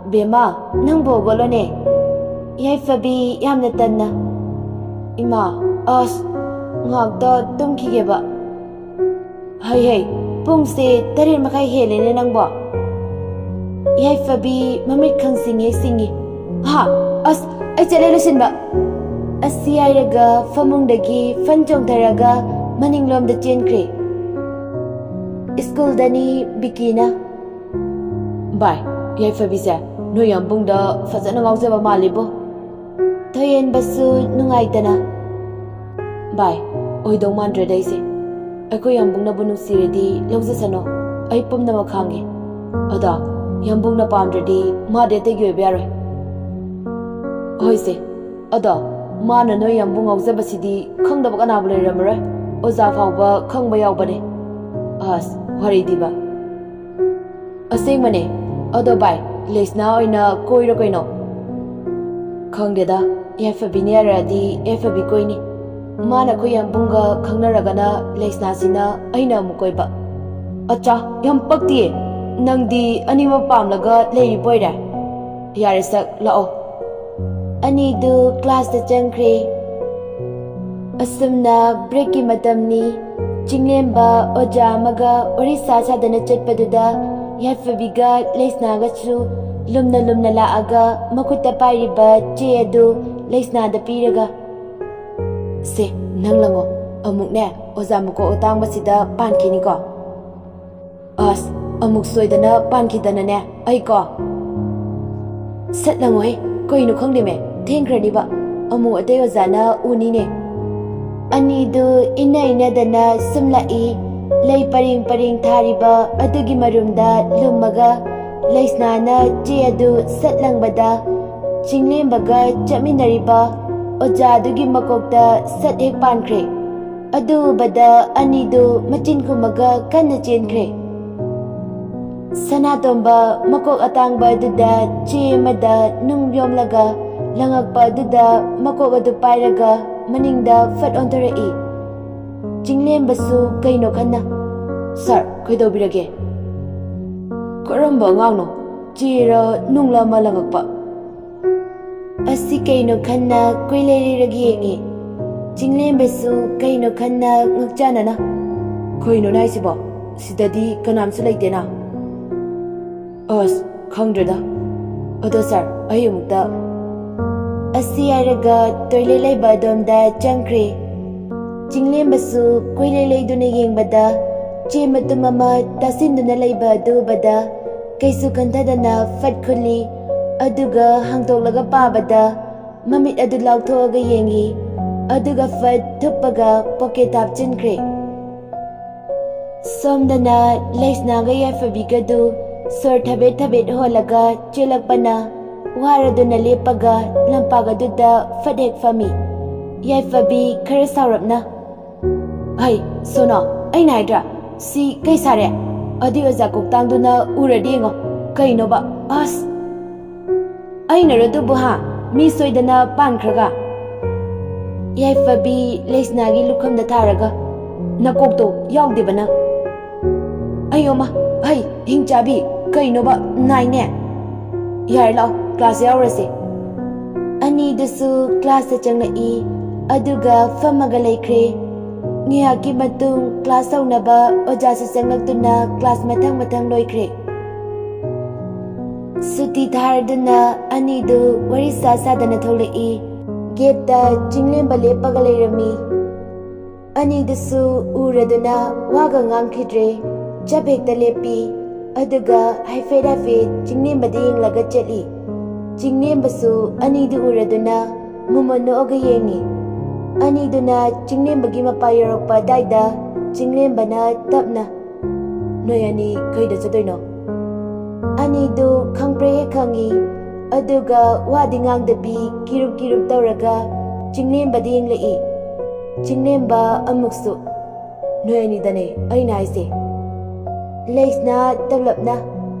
ꯏꯕꯦꯝꯃ, ꯅꯪꯕꯨ ꯍꯧꯒꯠꯂꯣꯅꯦ꯫ ꯌꯥꯏꯐꯕꯤ ꯌꯥꯝꯅ ꯇꯟꯅ꯫ ꯏꯃꯥ, ꯑꯁ, ꯉꯥꯛꯇ ꯇꯨꯝꯈꯤꯒꯦꯕ꯫ ꯍꯩ ꯍꯩ, ꯄꯨꯡꯁꯦ ꯇꯔꯦꯠ ꯃꯈꯥꯏ ꯍꯦꯜꯂꯦꯅꯦ ꯅꯪꯕꯣ꯫" ꯌꯥꯏꯐꯕꯤ ꯃꯃꯤꯠ ꯈꯪꯁꯤꯡꯉꯦ ꯁꯤꯡꯉꯤ꯫ "ꯍꯥ, ꯑꯁ, ꯑꯩ ꯆꯠꯂꯦ ꯂꯣꯏꯁꯤꯟꯕ꯫" ꯑꯁꯤ ꯍꯥꯏꯔꯒ ꯐꯃꯨꯡꯗꯒꯤ ꯐꯟ ꯆꯣꯡꯊꯔꯒ ꯃꯅꯤꯡꯂꯣꯝꯗ ꯆꯦꯟꯈ꯭ꯔꯦ꯫ ꯁ꯭ꯀꯨꯜꯗꯅꯤ ꯕꯤꯀꯤꯅ꯫ "ꯚꯥꯏ, ꯌꯥꯏꯐꯕꯤꯁꯦ ꯅꯣꯏ ꯌꯥꯝꯕꯨꯡꯗ ꯐꯖꯅ ꯉꯥꯎꯖꯕ ꯃꯥꯜꯂꯤꯕꯣ꯫" ꯊꯣꯏꯍꯦꯟꯕꯁꯨ ꯅꯨꯡꯉꯥꯏꯇꯅ꯫ "ꯚꯥꯏ, ꯑꯣꯏꯗꯧ ꯃꯥꯟꯗ꯭ꯔꯦꯗ ꯑꯩꯁꯦ꯫ ꯑꯩꯈꯣꯏ ꯌꯥꯝꯕꯨꯡꯅꯕꯨ ꯅꯨꯡꯁꯤꯔꯗꯤ ꯂꯧꯖꯁꯅꯣ, ꯑꯩ ꯄꯨꯝꯅꯃꯛ ꯈꯥꯡꯒꯦ꯫ ꯑꯗꯣ ꯌꯥꯝꯕꯨꯡꯅ ꯄꯥꯝꯗ꯭ꯔꯗꯤ ꯃꯥꯗꯤ ꯑꯇꯩꯒꯤ ꯑꯣꯏꯕ ꯌꯥꯔꯣꯏ꯫" "ꯍꯣꯏꯁꯦ, ꯑꯗꯣ ꯃꯥꯅ ꯅꯣꯏ ꯌꯥꯝꯕꯨꯡ ꯉꯥꯎꯖꯕꯁꯤꯗꯤ ꯈꯪꯗꯕ ꯀꯅꯥꯕꯨ ꯂꯩꯔꯝꯃꯔꯣꯏ, ꯑꯣꯖꯥ ꯐꯥꯎꯕ ꯈꯪꯕ ꯌꯥꯎꯕꯅꯦ꯫ ꯑꯁ, ꯋꯥꯔꯤꯗꯤꯕ꯫" "ꯑꯁꯦꯡꯕꯅꯦ꯫ ꯑꯗꯣ ꯚꯥꯏ, ꯂꯩꯁꯅꯥ ꯑꯣꯏꯅ ꯀꯣꯏꯔꯣ ꯀꯩꯅꯣ?" "ꯈꯪꯗꯦꯗ, ꯌꯥꯏꯐꯕꯤꯅ ꯌꯥꯔꯛꯑꯗꯤ ꯌꯥꯏꯐꯕꯤ ꯀꯣꯏꯅꯤ꯫ ꯃꯥꯅ ꯑꯩꯈꯣꯏ ꯌꯥꯝꯕꯨꯡꯒ ꯈꯪꯅꯔꯒꯅ ꯂꯩꯁꯅꯥꯁꯤꯅ ꯑꯩꯅ ꯑꯃꯨꯛ ꯀꯣꯏꯕ꯫" "ꯑꯠꯆꯥ, ꯌꯥꯝ ꯄꯛꯇꯤꯌꯦ꯫ ꯅꯪꯗꯤ ꯑꯅꯤꯃꯛ ꯄꯥꯝꯂꯒ ꯂꯩꯔꯤꯕ ꯑꯣꯏꯔꯦ꯫ ꯌꯥꯔꯦ ꯁꯛ, ꯂꯥꯛꯑꯣ꯫" ꯑꯅꯤꯗꯨ ꯀ꯭ꯂꯥꯁꯇ ꯆꯪꯈ꯭ꯔꯦ꯫ ꯑꯁꯨꯝꯅ ꯕ꯭ꯔꯦꯛꯀꯤ ꯃꯇꯝꯅꯤ꯫ ꯆꯤꯡꯂꯦꯝꯕ ꯑꯣꯖꯥ ꯑꯃꯒ ꯋꯥꯔꯤ ꯁꯥ ꯁꯥꯗꯅ ꯆꯠꯄꯗꯨꯗ ꯌꯥꯏꯐꯕꯤꯒ ꯂꯩꯁꯅꯥꯒꯁꯨ ꯂꯨꯝꯅ ꯂꯨꯝꯅ ꯂꯥꯛꯑꯒ ꯃꯈꯨꯠꯇ ꯄꯥꯏꯔꯤꯕ ꯆꯦ ꯑꯗꯨ ꯂꯩꯁꯅꯥꯗ ꯄꯤꯔꯒ, "ꯁꯦ, ꯅꯪ ꯂꯪꯉꯣ꯫ ꯑꯃꯨꯛꯅꯦ, ꯑꯣꯖꯥ ꯃꯀꯣꯛ ꯑꯇꯥꯡꯕꯁꯤꯗ ꯄꯥꯟꯈꯤꯅꯤꯀꯣ꯫" "ꯑꯁ, ꯑꯃꯨꯛ ꯁꯣꯏꯗꯅ ꯄꯥꯟꯈꯤꯗꯅꯅꯦ, ꯑꯩꯀꯣ꯫" "ꯁꯠ ꯂꯪꯉꯣꯍꯦ, ꯀꯩꯅꯣ ꯈꯪꯗꯦꯃꯦ, ꯊꯦꯡꯈ꯭ꯔꯅꯤꯕ꯫ ꯑꯃꯨꯛ ꯑꯇꯩ ꯑꯣꯖꯥꯅ ꯎꯅꯤꯅꯦ꯫" ꯑꯅꯤꯗꯨ ꯏꯟꯅ ꯏꯟꯅꯗꯅ ꯁꯨꯝ ꯂꯥꯛꯏ꯫ ꯂꯩ ꯄꯔꯦꯡ ꯄꯔꯦꯡ ꯊꯥꯔꯤꯕ ꯑꯗꯨꯒꯤ ꯃꯔꯨꯝꯗ ꯂꯨꯝꯃꯒ ꯂꯩꯁꯅꯥꯅ ꯆꯦ ꯑꯗꯨ ꯁꯠ ꯂꯪꯕꯗ, ꯆꯤꯡꯂꯦꯝꯕꯒ ꯆꯠꯃꯤꯟꯅꯔꯤꯕ ꯑꯣꯖꯥꯗꯨꯒꯤ ꯃꯀꯣꯛꯇ ꯁꯠ ꯍꯦꯛ ꯄꯥꯟꯈ꯭ꯔꯦ꯫ ꯑꯗꯨ ꯎꯕꯗ ꯑꯅꯤꯗꯨ ꯃꯆꯤꯟ ꯈꯨꯝꯃꯒ ꯀꯟꯅ ꯆꯦꯟꯈ꯭ꯔꯦ꯫ ꯁꯅꯥꯇꯣꯝꯕ ꯃꯀꯣꯛ ꯑꯇꯥꯡꯕ ꯑꯗꯨꯗ ꯆꯦ ꯑꯃꯗ ꯅꯨꯡ ꯌꯣꯝꯂꯒ ꯂꯪꯉꯛꯄ ꯑꯗꯨꯗ ꯃꯀꯣꯛ ꯑꯗꯨ ꯄꯥꯏꯔꯒ ꯃꯅꯤꯡꯗ ꯐꯠ ꯑꯣꯟꯊꯣꯔꯛꯏ꯫ ꯆꯤꯡꯂꯦꯝꯕꯁꯨ ꯀꯩꯅꯣ ꯈꯟꯅ, "ꯁꯥꯔ, ꯀꯩꯗꯧꯕꯤꯔꯒꯦ? ꯀꯔꯝꯕ ꯑꯉꯥꯡꯅꯣ? ꯆꯦꯔ ꯅꯨꯡꯂ ꯑꯃ ꯂꯪꯉꯛꯄ?" ꯑꯁꯤ ꯀꯩꯅꯣ ꯈꯟꯅ ꯀꯣꯏꯂꯩ ꯂꯩꯔꯒ ꯌꯦꯡꯉꯤ꯫ ꯆꯤꯡꯂꯦꯝꯕꯁꯨ ꯀꯩꯅꯣ ꯈꯟꯅ ꯉꯛꯆꯥꯅꯅ, "ꯀꯩꯅꯣꯅꯦ ꯍꯥꯏꯁꯤꯕꯣ? ꯁꯤꯗꯗꯤ ꯀꯅꯥꯝꯁꯨ ꯂꯩꯇꯦꯅ꯫ ꯑꯁ, ꯈꯪꯗ꯭ꯔꯦꯗ꯫ ꯑꯗꯣ ꯁꯥꯔ, ꯑꯩ ꯑꯃꯨꯛꯇ" ꯑꯁꯤ ꯍꯥꯏꯔꯒ ꯇꯣꯏꯂꯦꯠ ꯂꯩꯕ ꯑꯗꯣꯝꯗ ꯆꯪꯈ꯭ꯔꯦ꯫ ꯆꯤꯡꯂꯦꯝꯕꯁꯨ ꯀꯣꯏꯂꯩ ꯂꯩꯗꯨꯅ ꯌꯦꯡꯕꯗ, ꯆꯦ ꯃꯇꯨꯝ ꯑꯃ ꯇꯥꯁꯤꯟꯗꯨꯅ ꯂꯩꯕ ꯑꯗꯨ ꯎꯕꯗ, ꯀꯩꯁꯨ ꯈꯟꯊꯗꯅ ꯐꯠ ꯈꯨꯜꯂꯤ꯫ ꯑꯗꯨꯒ ꯍꯥꯡꯗꯣꯛꯂꯒ ꯄꯥꯕꯗ, ꯃꯃꯤꯠ ꯑꯗꯨ ꯂꯥꯎꯊꯣꯛꯑꯒ ꯌꯦꯡꯉꯤ꯫ ꯑꯗꯨꯒ ꯐꯠ ꯊꯨꯞꯄꯒ ꯄꯣꯀꯦꯠꯇ ꯍꯥꯞꯆꯤꯟꯈ꯭ꯔꯦ꯫ ꯁꯣꯝꯗꯅ ꯂꯩꯁꯅꯥꯒ ꯌꯥꯏꯐꯕꯤꯒꯗꯨ ꯁꯣꯔ ꯊꯕꯦꯠ ꯊꯕꯦꯠ ꯍꯣꯜꯂꯒ ꯆꯦꯜꯂꯛꯄꯅ, ꯋꯥꯔꯗꯨꯅ ꯂꯦꯞꯄꯒ ꯂꯝꯄꯥꯛ ꯑꯗꯨꯗ ꯐꯠ ꯍꯦꯛ ꯐꯝꯃꯤ꯫ ꯌꯥꯏꯐꯕꯤ ꯈꯔ ꯁꯥꯎꯔꯞꯅ, "ꯍꯩ, ꯁꯣꯅꯣ, ꯑꯩꯅ ꯍꯥꯏꯗ꯭ꯔꯥ? ꯁꯤ ꯀꯩ ꯁꯥꯔꯦ? ꯑꯗꯨꯏ ꯑꯣꯖꯥ ꯀꯣꯛꯇꯥꯡꯗꯨꯅ ꯎꯔꯗꯤ ꯌꯦꯡꯉꯣ꯫ ꯀꯩꯅꯣꯕ? ꯑꯁ!" "ꯑꯩꯅꯔꯣ ꯑꯗꯨꯕꯨ, ꯍꯥ? ꯃꯤ ꯁꯣꯏꯗꯅ ꯄꯥꯟꯈ꯭ꯔꯒ?" ꯌꯥꯏꯐꯕꯤ ꯂꯩꯁꯅꯥꯒꯤ ꯂꯨꯈꯝꯗ ꯊꯥꯔꯒ, "ꯅꯀꯣꯛꯇꯣ ꯌꯥꯎꯗꯦꯕ ꯅꯪ?" "ꯑꯩꯌꯣꯃ, ꯍꯩ, ꯍꯤꯡꯆꯥꯕꯤ, ꯀꯩꯅꯣꯕ ꯅꯥꯏꯅꯦ? ꯌꯥꯔꯦ, ꯂꯥꯛꯑꯣ, ꯀ꯭ꯂꯥꯁ ꯌꯥꯎꯔꯁꯦ꯫" ꯑꯅꯤꯗꯨꯁꯨ ꯀ꯭ꯂꯥꯁꯇ ꯆꯪꯂꯛꯏ, ꯑꯗꯨꯒ ꯐꯝꯃꯒ ꯂꯩꯈ꯭ꯔꯦ꯫ ꯉꯥꯏꯍꯥꯛꯀꯤ ꯃꯇꯨꯡ ꯀ꯭ꯂꯥꯁ ꯍꯧꯅꯕ ꯑꯣꯖꯥꯁꯨ ꯆꯪꯂꯛꯇꯨꯅ ꯀ꯭ꯂꯥꯁ ꯃꯊꯪ ꯃꯊꯪ ꯂꯣꯏꯈ꯭ꯔꯦ꯫ ꯁꯨꯇꯤ ꯊꯥꯔꯗꯨꯅ ꯑꯅꯤꯗꯨ ꯋꯥꯔꯤ ꯁꯥ ꯁꯥꯗꯅ ꯊꯣꯛꯂꯛꯏ꯫ ꯒꯦꯠꯇ ꯆꯤꯡꯂꯦꯝꯕ ꯂꯦꯞꯄꯒ ꯂꯩꯔꯝꯃꯤ꯫ ꯑꯅꯤꯗꯨꯁꯨ ꯎꯔꯗꯨꯅ ꯋꯥꯒ ꯉꯥꯡꯈꯤꯗ꯭ꯔꯦ꯫ ꯆꯞ ꯍꯦꯛꯇ ꯂꯦꯞꯄꯤ꯫ ꯑꯗꯨꯒ ꯍꯥꯏꯐꯦꯠ ꯍꯥꯏꯐꯦꯠ ꯆꯤꯡꯂꯦꯝꯕꯗ ꯌꯦꯡꯂꯒ ꯆꯠꯂꯤ꯫ ꯆꯤꯡꯂꯦꯝꯕꯁꯨ ꯑꯅꯤꯗꯨ ꯎꯔꯗꯨꯅ ꯃꯨꯃ ꯅꯣꯛꯑꯒ ꯌꯦꯡꯉꯤ꯫ ꯑꯅꯤꯗꯨꯅ ꯆꯤꯡꯂꯦꯝꯕꯒꯤ ꯃꯄꯥ ꯌꯧꯔꯛꯄ ꯑꯗꯥꯏꯗ ꯆꯤꯡꯂꯦꯝꯕꯅ ꯇꯞꯅ, "ꯅꯣꯏ ꯑꯅꯤ ꯀꯩꯗ ꯆꯠꯇꯣꯏꯅꯣ?" ꯑꯅꯤꯗꯨ ꯈꯪꯄ꯭ꯔꯦ ꯍꯦꯛ ꯈꯪꯏ꯫ ꯑꯗꯨꯒ ꯋꯥꯗꯤ ꯉꯥꯡꯗꯕꯤ ꯀꯤꯔꯨꯞ ꯀꯤꯔꯨꯞ ꯇꯧꯔꯒ ꯆꯤꯡꯂꯦꯝꯕꯗ ꯌꯦꯡꯂꯛꯏ꯫ ꯆꯤꯡꯂꯦꯝꯕ ꯑꯃꯨꯛꯁꯨ, "ꯅꯣꯏ ꯑꯅꯤꯗꯅꯦ ꯑꯩꯅ ꯍꯥꯏꯁꯦ꯫" ꯂꯩꯁꯅꯥ ꯇꯞꯂꯞꯅ,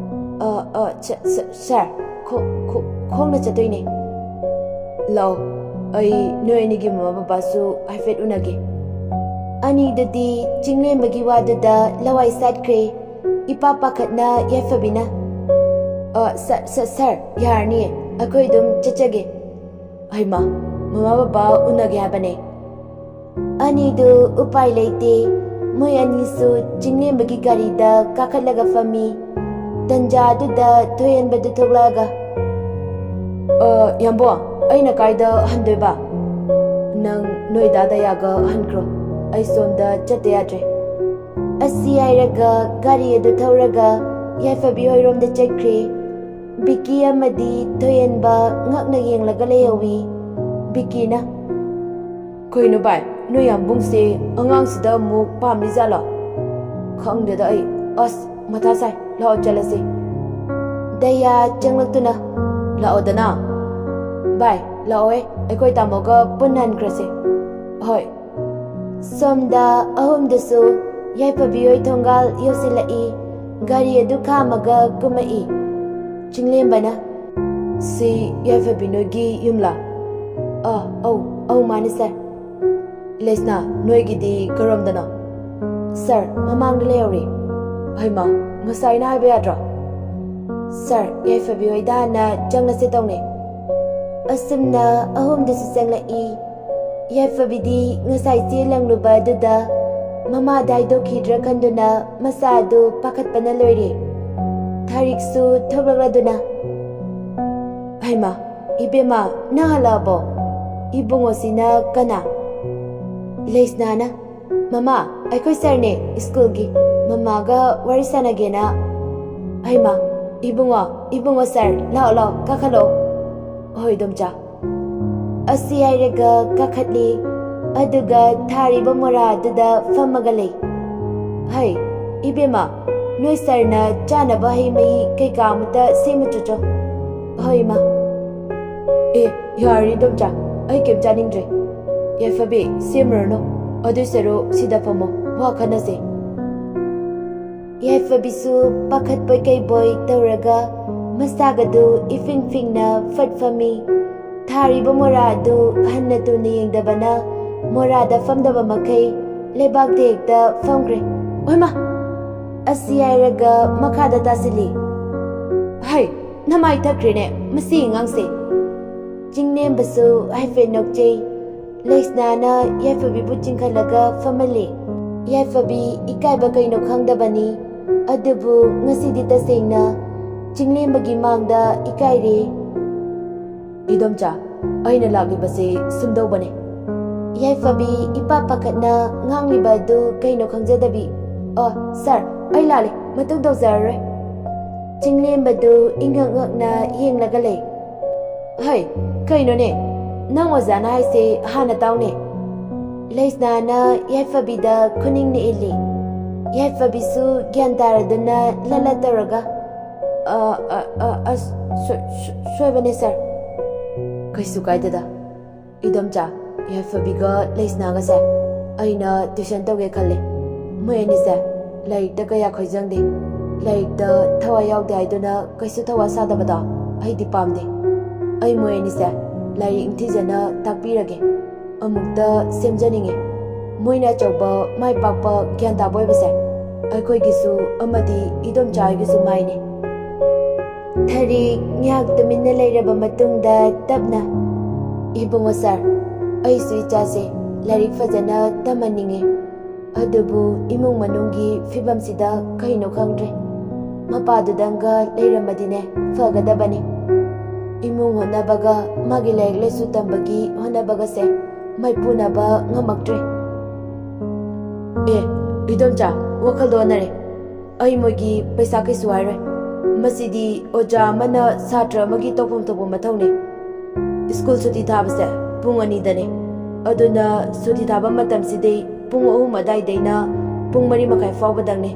"ꯑ, ꯑ, ꯁ-, ꯁ-, ꯁꯥꯔ, ꯈꯣ-, ꯈꯣ-, ꯈꯣꯡꯅ ꯆꯠꯇꯣꯏꯅꯦ꯫ ꯂꯥꯛꯑꯣ, ꯑꯩ ꯅꯣꯏ ꯑꯅꯤꯒꯤ ꯃꯃꯥ ꯕꯕꯥꯁꯨ ꯍꯥꯏꯐꯦꯠ ꯎꯅꯒꯦ꯫" ꯑꯅꯤꯗꯨꯗꯤ ꯆꯤꯡꯂꯦꯝꯕꯒꯤ ꯋꯥꯗꯨꯗ ꯂꯋꯥꯏ ꯁꯥꯠꯈ꯭ꯔꯦ꯫ ꯏꯄꯥ ꯄꯥꯈꯠꯅ ꯌꯥꯏꯐꯕꯤꯅ, "ꯑ, ꯁ-, ꯁ-, ꯁꯥꯔ, ꯌꯥꯔꯅꯤꯌꯦ, ꯑꯩꯈꯣꯏ ꯑꯗꯨꯝ ꯆꯠꯆꯒꯦ꯫" "ꯍꯩꯃꯥ, ꯃꯃꯥ ꯕꯕꯥ ꯎꯅꯒꯦ ꯍꯥꯏꯕꯅꯦ꯫" ꯑꯅꯤꯗꯨ ꯎꯄꯥꯏ ꯂꯩꯇꯦ꯫ ꯃꯣꯏ ꯑꯅꯤꯁꯨ ꯆꯤꯡꯂꯦꯝꯕꯒꯤ ꯒꯥꯔꯤꯗ ꯀꯥꯈꯠꯂꯒ ꯐꯝꯃꯤ꯫ ꯇꯟꯖꯥꯗꯨꯗ ꯊꯣꯏꯍꯟꯕꯗꯨ ꯊꯣꯛꯂꯛꯑꯒ, "ꯑ, ꯌꯥꯝꯕꯣ, ꯑꯩꯅ ꯀꯥꯏꯗ ꯍꯟꯗꯣꯏꯕ? ꯅꯪ ꯅꯣꯏ ꯗꯥ ꯗꯌꯥꯒ ꯍꯟꯈ꯭ꯔꯣ, ꯑꯩ ꯁꯣꯝꯗ ꯆꯠꯇ ꯌꯥꯗ꯭ꯔꯦ꯫" ꯑꯁꯤ ꯍꯥꯏꯔꯒ ꯒꯥꯔꯤ ꯑꯗꯨ ꯊꯧꯔꯒ ꯌꯥꯏꯐꯕꯤ ꯍꯣꯏꯔꯣꯝꯗ ꯆꯠꯈ꯭ꯔꯦ꯫ ꯕꯤꯀꯤ ꯑꯃꯗꯤ ꯊꯣꯏꯍꯟꯕ ꯉꯛꯅ ꯌꯦꯡꯂꯒ ꯂꯩꯍꯧꯏ꯫ ꯕꯤꯀꯤꯅ, "ꯀꯩꯅꯣ ꯚꯥꯏ, ꯅꯣꯏ ꯌꯥꯝꯕꯨꯡꯁꯦ ꯑꯉꯥꯡꯁꯤꯗ ꯑꯃꯨꯛ ꯄꯥꯝꯃꯤꯖꯥꯠꯂꯣ? ꯈꯪꯗꯦꯗ ꯑꯩ꯫ ꯑꯁ, ꯃꯊꯥ ꯁꯥꯏ꯫ ꯂꯥꯛꯑꯣ ꯆꯠꯂꯁꯤ꯫" ꯗꯌꯥ ꯆꯪꯂꯛꯇꯨꯅ, "ꯂꯥꯛꯑꯣꯗꯅ꯫ ꯚꯥꯏ, ꯂꯥꯛꯑꯣꯍꯦ, ꯑꯩꯈꯣꯏ ꯇꯥꯃꯣꯒ ꯄꯨꯟꯅ ꯍꯟꯈ꯭ꯔꯁꯦ꯫" "ꯍꯣꯏ꯫" ꯁꯣꯝꯗ ꯑꯍꯨꯝꯗꯨꯁꯨ ꯌꯥꯏꯐꯕꯤ ꯍꯣꯏ ꯊꯣꯡꯒꯥꯜ ꯌꯧꯁꯤꯜꯂꯛꯏ꯫ ꯒꯥꯔꯤ ꯑꯗꯨ ꯈꯥꯝꯃꯒ ꯀꯨꯝꯃꯛꯏ꯫ ꯆꯤꯡꯂꯦꯝꯕꯅ, "ꯁꯤ ꯌꯥꯏꯐꯕꯤ ꯅꯣꯏꯒꯤ ꯌꯨꯝꯂꯥ?" "ꯑ, ꯑꯧ, ꯑꯧ, ꯃꯥꯅꯤ ꯁꯥꯔ꯫" "ꯂꯩꯁꯅꯥ, ꯅꯣꯏꯒꯤꯗꯤ ꯀꯔꯣꯝꯗꯅꯣ?" "ꯁꯥꯔ, ꯃꯃꯥꯡꯗ ꯂꯩꯍꯧꯔꯦ꯫" "ꯍꯩꯃꯥ, ꯉꯁꯥꯏꯅ ꯍꯥꯏꯕ ꯌꯥꯗ꯭ꯔꯣ?" "ꯁꯥꯔ, ꯌꯥꯏꯐꯕꯤ ꯍꯣꯏꯗ ꯍꯥꯟꯅ ꯆꯪꯂꯁꯦ ꯇꯧꯅꯦ꯫" ꯑꯁꯨꯝꯅ ꯑꯍꯨꯝꯗꯨꯁꯨ ꯆꯪꯂꯛꯏ꯫ ꯌꯥꯏꯐꯕꯤꯗꯤ ꯉꯁꯥꯏ ꯆꯦ ꯂꯪꯂꯨꯕ ꯑꯗꯨꯗ ꯃꯃꯥꯗ ꯍꯥꯏꯗꯣꯛꯈꯤꯗ꯭ꯔꯥ ꯈꯟꯗꯨꯅ ꯃꯁꯥ ꯑꯗꯨ ꯄꯥꯈꯠꯄꯅ ꯂꯣꯏꯔꯦ꯫ ꯊꯥꯔꯤꯛꯁꯨ ꯊꯣꯛꯂꯛꯂꯗꯨꯅ, "ꯍꯩꯃꯥ, ꯏꯕꯦꯝꯃ, ꯅꯪ ꯍꯜꯂꯛꯑꯕꯣ? ꯏꯕꯨꯡꯉꯣꯁꯤꯅ ꯀꯅꯥ?" ꯂꯩꯁꯅꯥꯅ, "ꯃꯃꯥ, ꯑꯩꯈꯣꯏ ꯁꯥꯔꯅꯦ, ꯁ꯭ꯀꯨꯜꯒꯤ꯫ ꯃꯃꯥꯒ ꯋꯥꯔꯤ ꯁꯥꯟꯅꯒꯦꯅ꯫" "ꯍꯩꯃꯥ, ꯏꯕꯨꯡꯉꯣ, ꯏꯕꯨꯡꯉꯣ ꯁꯥꯔ, ꯂꯥꯛꯑꯣ, ꯂꯥꯛꯑꯣ, ꯀꯥꯈꯠꯂꯛꯑꯣ꯫" "ꯍꯣꯏ, ꯏꯗꯣꯝꯆꯥ꯫" ꯑꯁꯤ ꯍꯥꯏꯔꯒ ꯀꯥꯈꯠꯂꯤ꯫ ꯑꯗꯨꯒ ꯊꯥꯔꯤꯕ ꯃꯣꯔꯥ ꯑꯗꯨꯗ ꯐꯝꯃꯒ ꯂꯩ꯫ "ꯍꯩ, ꯏꯕꯦꯝꯃ, ꯅꯣꯏ ꯁꯥꯔꯅ ꯆꯥꯅꯕ ꯍꯩ ꯃꯍꯤ ꯀꯩꯀꯥ ꯑꯃꯇ ꯁꯦꯝꯃꯨꯆꯣ꯫ ꯍꯣꯏ, ꯏꯃꯥ꯫ ꯑꯦ, ꯌꯥꯔꯦ, ꯏꯗꯣꯝꯆꯥ, ꯑꯩ ꯀꯩꯝ ꯆꯥꯅꯤꯡꯗ꯭ꯔꯦ꯫ ꯌꯥꯏꯐꯕꯤ, ꯁꯦꯝꯃꯨꯔꯅꯨ꯫ ꯑꯗꯨ ꯁꯔꯨꯛ ꯁꯤꯗ ꯐꯝꯃꯣ, ꯋꯥ ꯈꯟꯅꯁꯦ꯫ ꯌꯥꯏꯐꯕꯤꯁꯨ ꯄꯥꯈꯠꯄꯣꯏ ꯀꯩꯕꯣꯏ ꯇꯧꯔꯒ ꯃꯁꯥꯒꯗꯨ ꯏꯐꯤꯡ ꯐꯤꯡꯅ ꯐꯠ ꯐꯝꯃꯤ꯫ ꯊꯥꯔꯤꯕ ꯃꯣꯔꯥ ꯑꯗꯨ ꯍꯟꯅ ꯇꯨꯅ ꯌꯦꯡꯗꯕꯅ ꯃꯣꯔꯥꯗ ꯐꯝꯗꯕ ꯃꯈꯩ ꯂꯩꯕꯥꯛꯇ ꯍꯦꯛꯇ ꯐꯝꯈ꯭ꯔꯦ꯫ ꯑꯣꯏꯃꯥ! ꯑꯁꯤ ꯍꯥꯏꯔꯒ ꯃꯈꯥꯗ ꯇꯥꯁꯤꯜꯂꯤ꯫ ꯍꯩ! ꯅꯃꯥꯏ ꯊꯛꯈ꯭ꯔꯦꯅꯦ ꯃꯁꯤ ꯑꯉꯥꯡꯁꯦ꯫ ꯆꯤꯡꯂꯦꯝꯕꯁꯨ ꯍꯥꯏꯐꯦꯠ ꯅꯣꯛꯆꯩ꯫ ꯂꯩꯁꯅꯥꯅ ꯌꯥꯏꯐꯕꯤꯕꯨ ꯆꯤꯡꯈꯠꯂꯒ ꯐꯝꯍꯜꯂꯤ꯫ ꯌꯥꯏꯐꯕꯤ ꯏꯀꯥꯏꯕ ꯀꯩꯅꯣ ꯈꯪꯗꯕꯅꯤ꯫ ꯑꯗꯨꯕꯨ ꯉꯁꯤꯗꯤ ꯇꯁꯦꯡꯅ ꯆꯤꯡꯂꯦꯝꯕꯒꯤ ꯃꯥꯡꯗ ꯏꯀꯥꯏꯔꯦ꯫ ꯏꯗꯣꯝꯆꯥ, ꯑꯩꯅ ꯂꯥꯛꯂꯤꯕꯁꯦ ꯁꯨꯝꯗꯧꯕꯅꯦ꯫ ꯌꯥꯏꯐꯕꯤ ꯏꯄꯥ ꯄꯥꯈꯠꯅ ꯉꯥꯡꯂꯤꯕ ꯑꯗꯨ ꯀꯩꯅꯣ ꯈꯪꯖꯗꯕꯤ, "ꯑꯣ, ꯁꯥꯔ, ꯑꯩ ꯂꯥꯜꯂꯦ, ꯃꯇꯨꯡ ꯇꯧꯖꯔꯔꯣꯏ"꯫ ꯆꯤꯡꯂꯦꯝꯕꯗꯨ ꯏꯉꯛ ꯉꯛꯅ ꯌꯦꯡꯂꯒ ꯂꯩ꯫ "ꯍꯩ, ꯀꯩꯅꯣꯅꯦ? ꯅꯪ ꯑꯣꯖꯥꯅ ꯍꯥꯏꯁꯦ ꯍꯥꯟꯅ ꯇꯥꯎꯅꯦ"꯫ ꯂꯩꯁꯅꯥꯅ ꯌꯥꯏꯐꯕꯤꯗ ꯈꯨꯅꯤꯡꯅ ꯏꯜꯂꯤ꯫ ꯌꯥꯏꯐꯕꯤꯁꯨ ꯒ꯭ꯌꯥꯟ ꯇꯥꯔꯗꯨꯅ ꯂꯠ ꯂꯠ ꯇꯧꯔꯒ, "ꯑ, ꯑ, ꯑ, ꯑ, ꯁꯣ-, ꯁꯣ-, ꯁꯣꯏꯕꯅꯦ, ꯁꯥꯔ"꯫ "ꯀꯩꯁꯨ ꯀꯥꯏꯗꯦꯗ꯫ ꯏꯗꯣꯝꯆꯥ, ꯌꯥꯏꯐꯕꯤꯒ ꯂꯩꯁꯅꯥꯒꯁꯦ ꯑꯩꯅ ꯇ꯭ꯌꯨꯁꯟ ꯇꯧꯒꯦ ꯈꯜꯂꯦ꯫ ꯃꯣꯏ ꯑꯅꯤꯁꯦ ꯂꯥꯏꯔꯤꯛꯇ ꯀꯌꯥ ꯈꯣꯏꯖꯪꯗꯦ꯫ ꯂꯥꯏꯔꯤꯛꯇ ꯊꯋꯥꯏ ꯌꯥꯎꯗꯦ ꯍꯥꯏꯗꯨꯅ ꯀꯩꯁꯨ ꯊꯧꯋꯥ ꯁꯥꯗꯕꯗꯣ ꯑꯩꯗꯤ ꯄꯥꯝꯗꯦ꯫ ꯑꯩ ꯃꯣꯏ ꯑꯅꯤꯁꯦ ꯂꯥꯏꯔꯤꯛ ꯅꯤꯡꯊꯤꯖꯅ ꯇꯥꯛꯄꯤꯔꯒꯦ꯫ ꯑꯃꯨꯛꯇ ꯁꯦꯝꯖꯅꯤꯡꯉꯤ꯫ ꯃꯣꯏꯅ ꯑꯆꯧꯕ ꯃꯥꯏ ꯄꯥꯛꯄ ꯒ꯭ꯌꯥꯟ ꯇꯥꯕ ꯑꯣꯏꯕꯁꯦ ꯑꯩꯈꯣꯏꯒꯤꯁꯨ ꯑꯃꯗꯤ ꯏꯗꯣꯝꯆꯥ ꯍꯣꯏꯒꯤꯁꯨ ꯃꯥꯏꯅꯤ"꯫ ꯊꯔꯤ ꯉꯥꯏꯍꯥꯛ ꯇꯨꯃꯤꯟꯅ ꯂꯩꯔꯕ ꯃꯇꯨꯡꯗ ꯇꯞꯅ, "ꯏꯕꯨꯡꯉꯣ ꯁꯥꯔ, ꯑꯩꯁꯨ ꯏꯆꯥꯁꯦ ꯂꯥꯏꯔꯤꯛ ꯐꯖꯅ ꯇꯝꯍꯟꯅꯤꯡꯉꯤ꯫ ꯑꯗꯨꯕꯨ ꯏꯃꯨꯡ ꯃꯅꯨꯡꯒꯤ ꯐꯤꯕꯝꯁꯤꯗ ꯀꯩꯅꯣ ꯈꯪꯗ꯭ꯔꯦ꯫ ꯃꯄꯥꯗꯨꯗꯪꯒ ꯂꯩꯔꯝꯃꯗꯤꯅꯦ ꯐꯒꯗꯕꯅꯤ꯫ ꯏꯃꯨꯡ ꯍꯣꯠꯅꯕꯒ ꯃꯥꯒꯤ ꯂꯥꯏꯔꯤꯛ ꯂꯥꯏꯁꯨ ꯇꯝꯕꯒꯤ ꯍꯣꯠꯅꯕꯒꯁꯦ ꯃꯥꯏꯄꯨꯅꯕ ꯉꯝꯃꯛꯇ꯭ꯔꯦ"꯫ "ꯑꯦ, ꯏꯗꯣꯝꯆꯥ, ꯋꯥꯈꯜꯗꯣ ꯑꯣꯟꯅꯔꯦ꯫ ꯑꯩ ꯃꯣꯏꯒꯤ ꯄꯩꯁꯥ ꯀꯩꯁꯨ ꯍꯥꯏꯔꯣꯏ꯫ ꯃꯁꯤꯗꯤ ꯑꯣꯖꯥ ꯑꯃꯅ ꯁꯥꯇ꯭ꯔ ꯑꯃꯒꯤ ꯇꯧꯐꯝ ꯊꯣꯛꯄ ꯃꯊꯧꯅꯤ꯫ ꯁ꯭ꯀꯨꯜ ꯁꯨꯇꯤ ꯊꯥꯕꯁꯦ ꯄꯨꯡ ꯑꯅꯤꯗꯅꯦ꯫ ꯑꯗꯨꯅ ꯁꯨꯇꯤ ꯊꯥꯕ ꯃꯇꯝꯁꯤꯗꯤ ꯄꯨꯡ ꯑꯍꯨꯝ ꯑꯗꯥꯏꯗꯩꯅ ꯄꯨꯡ ꯃꯔꯤ ꯃꯈꯥꯏ ꯐꯥꯎꯕꯗꯪꯅꯦ꯫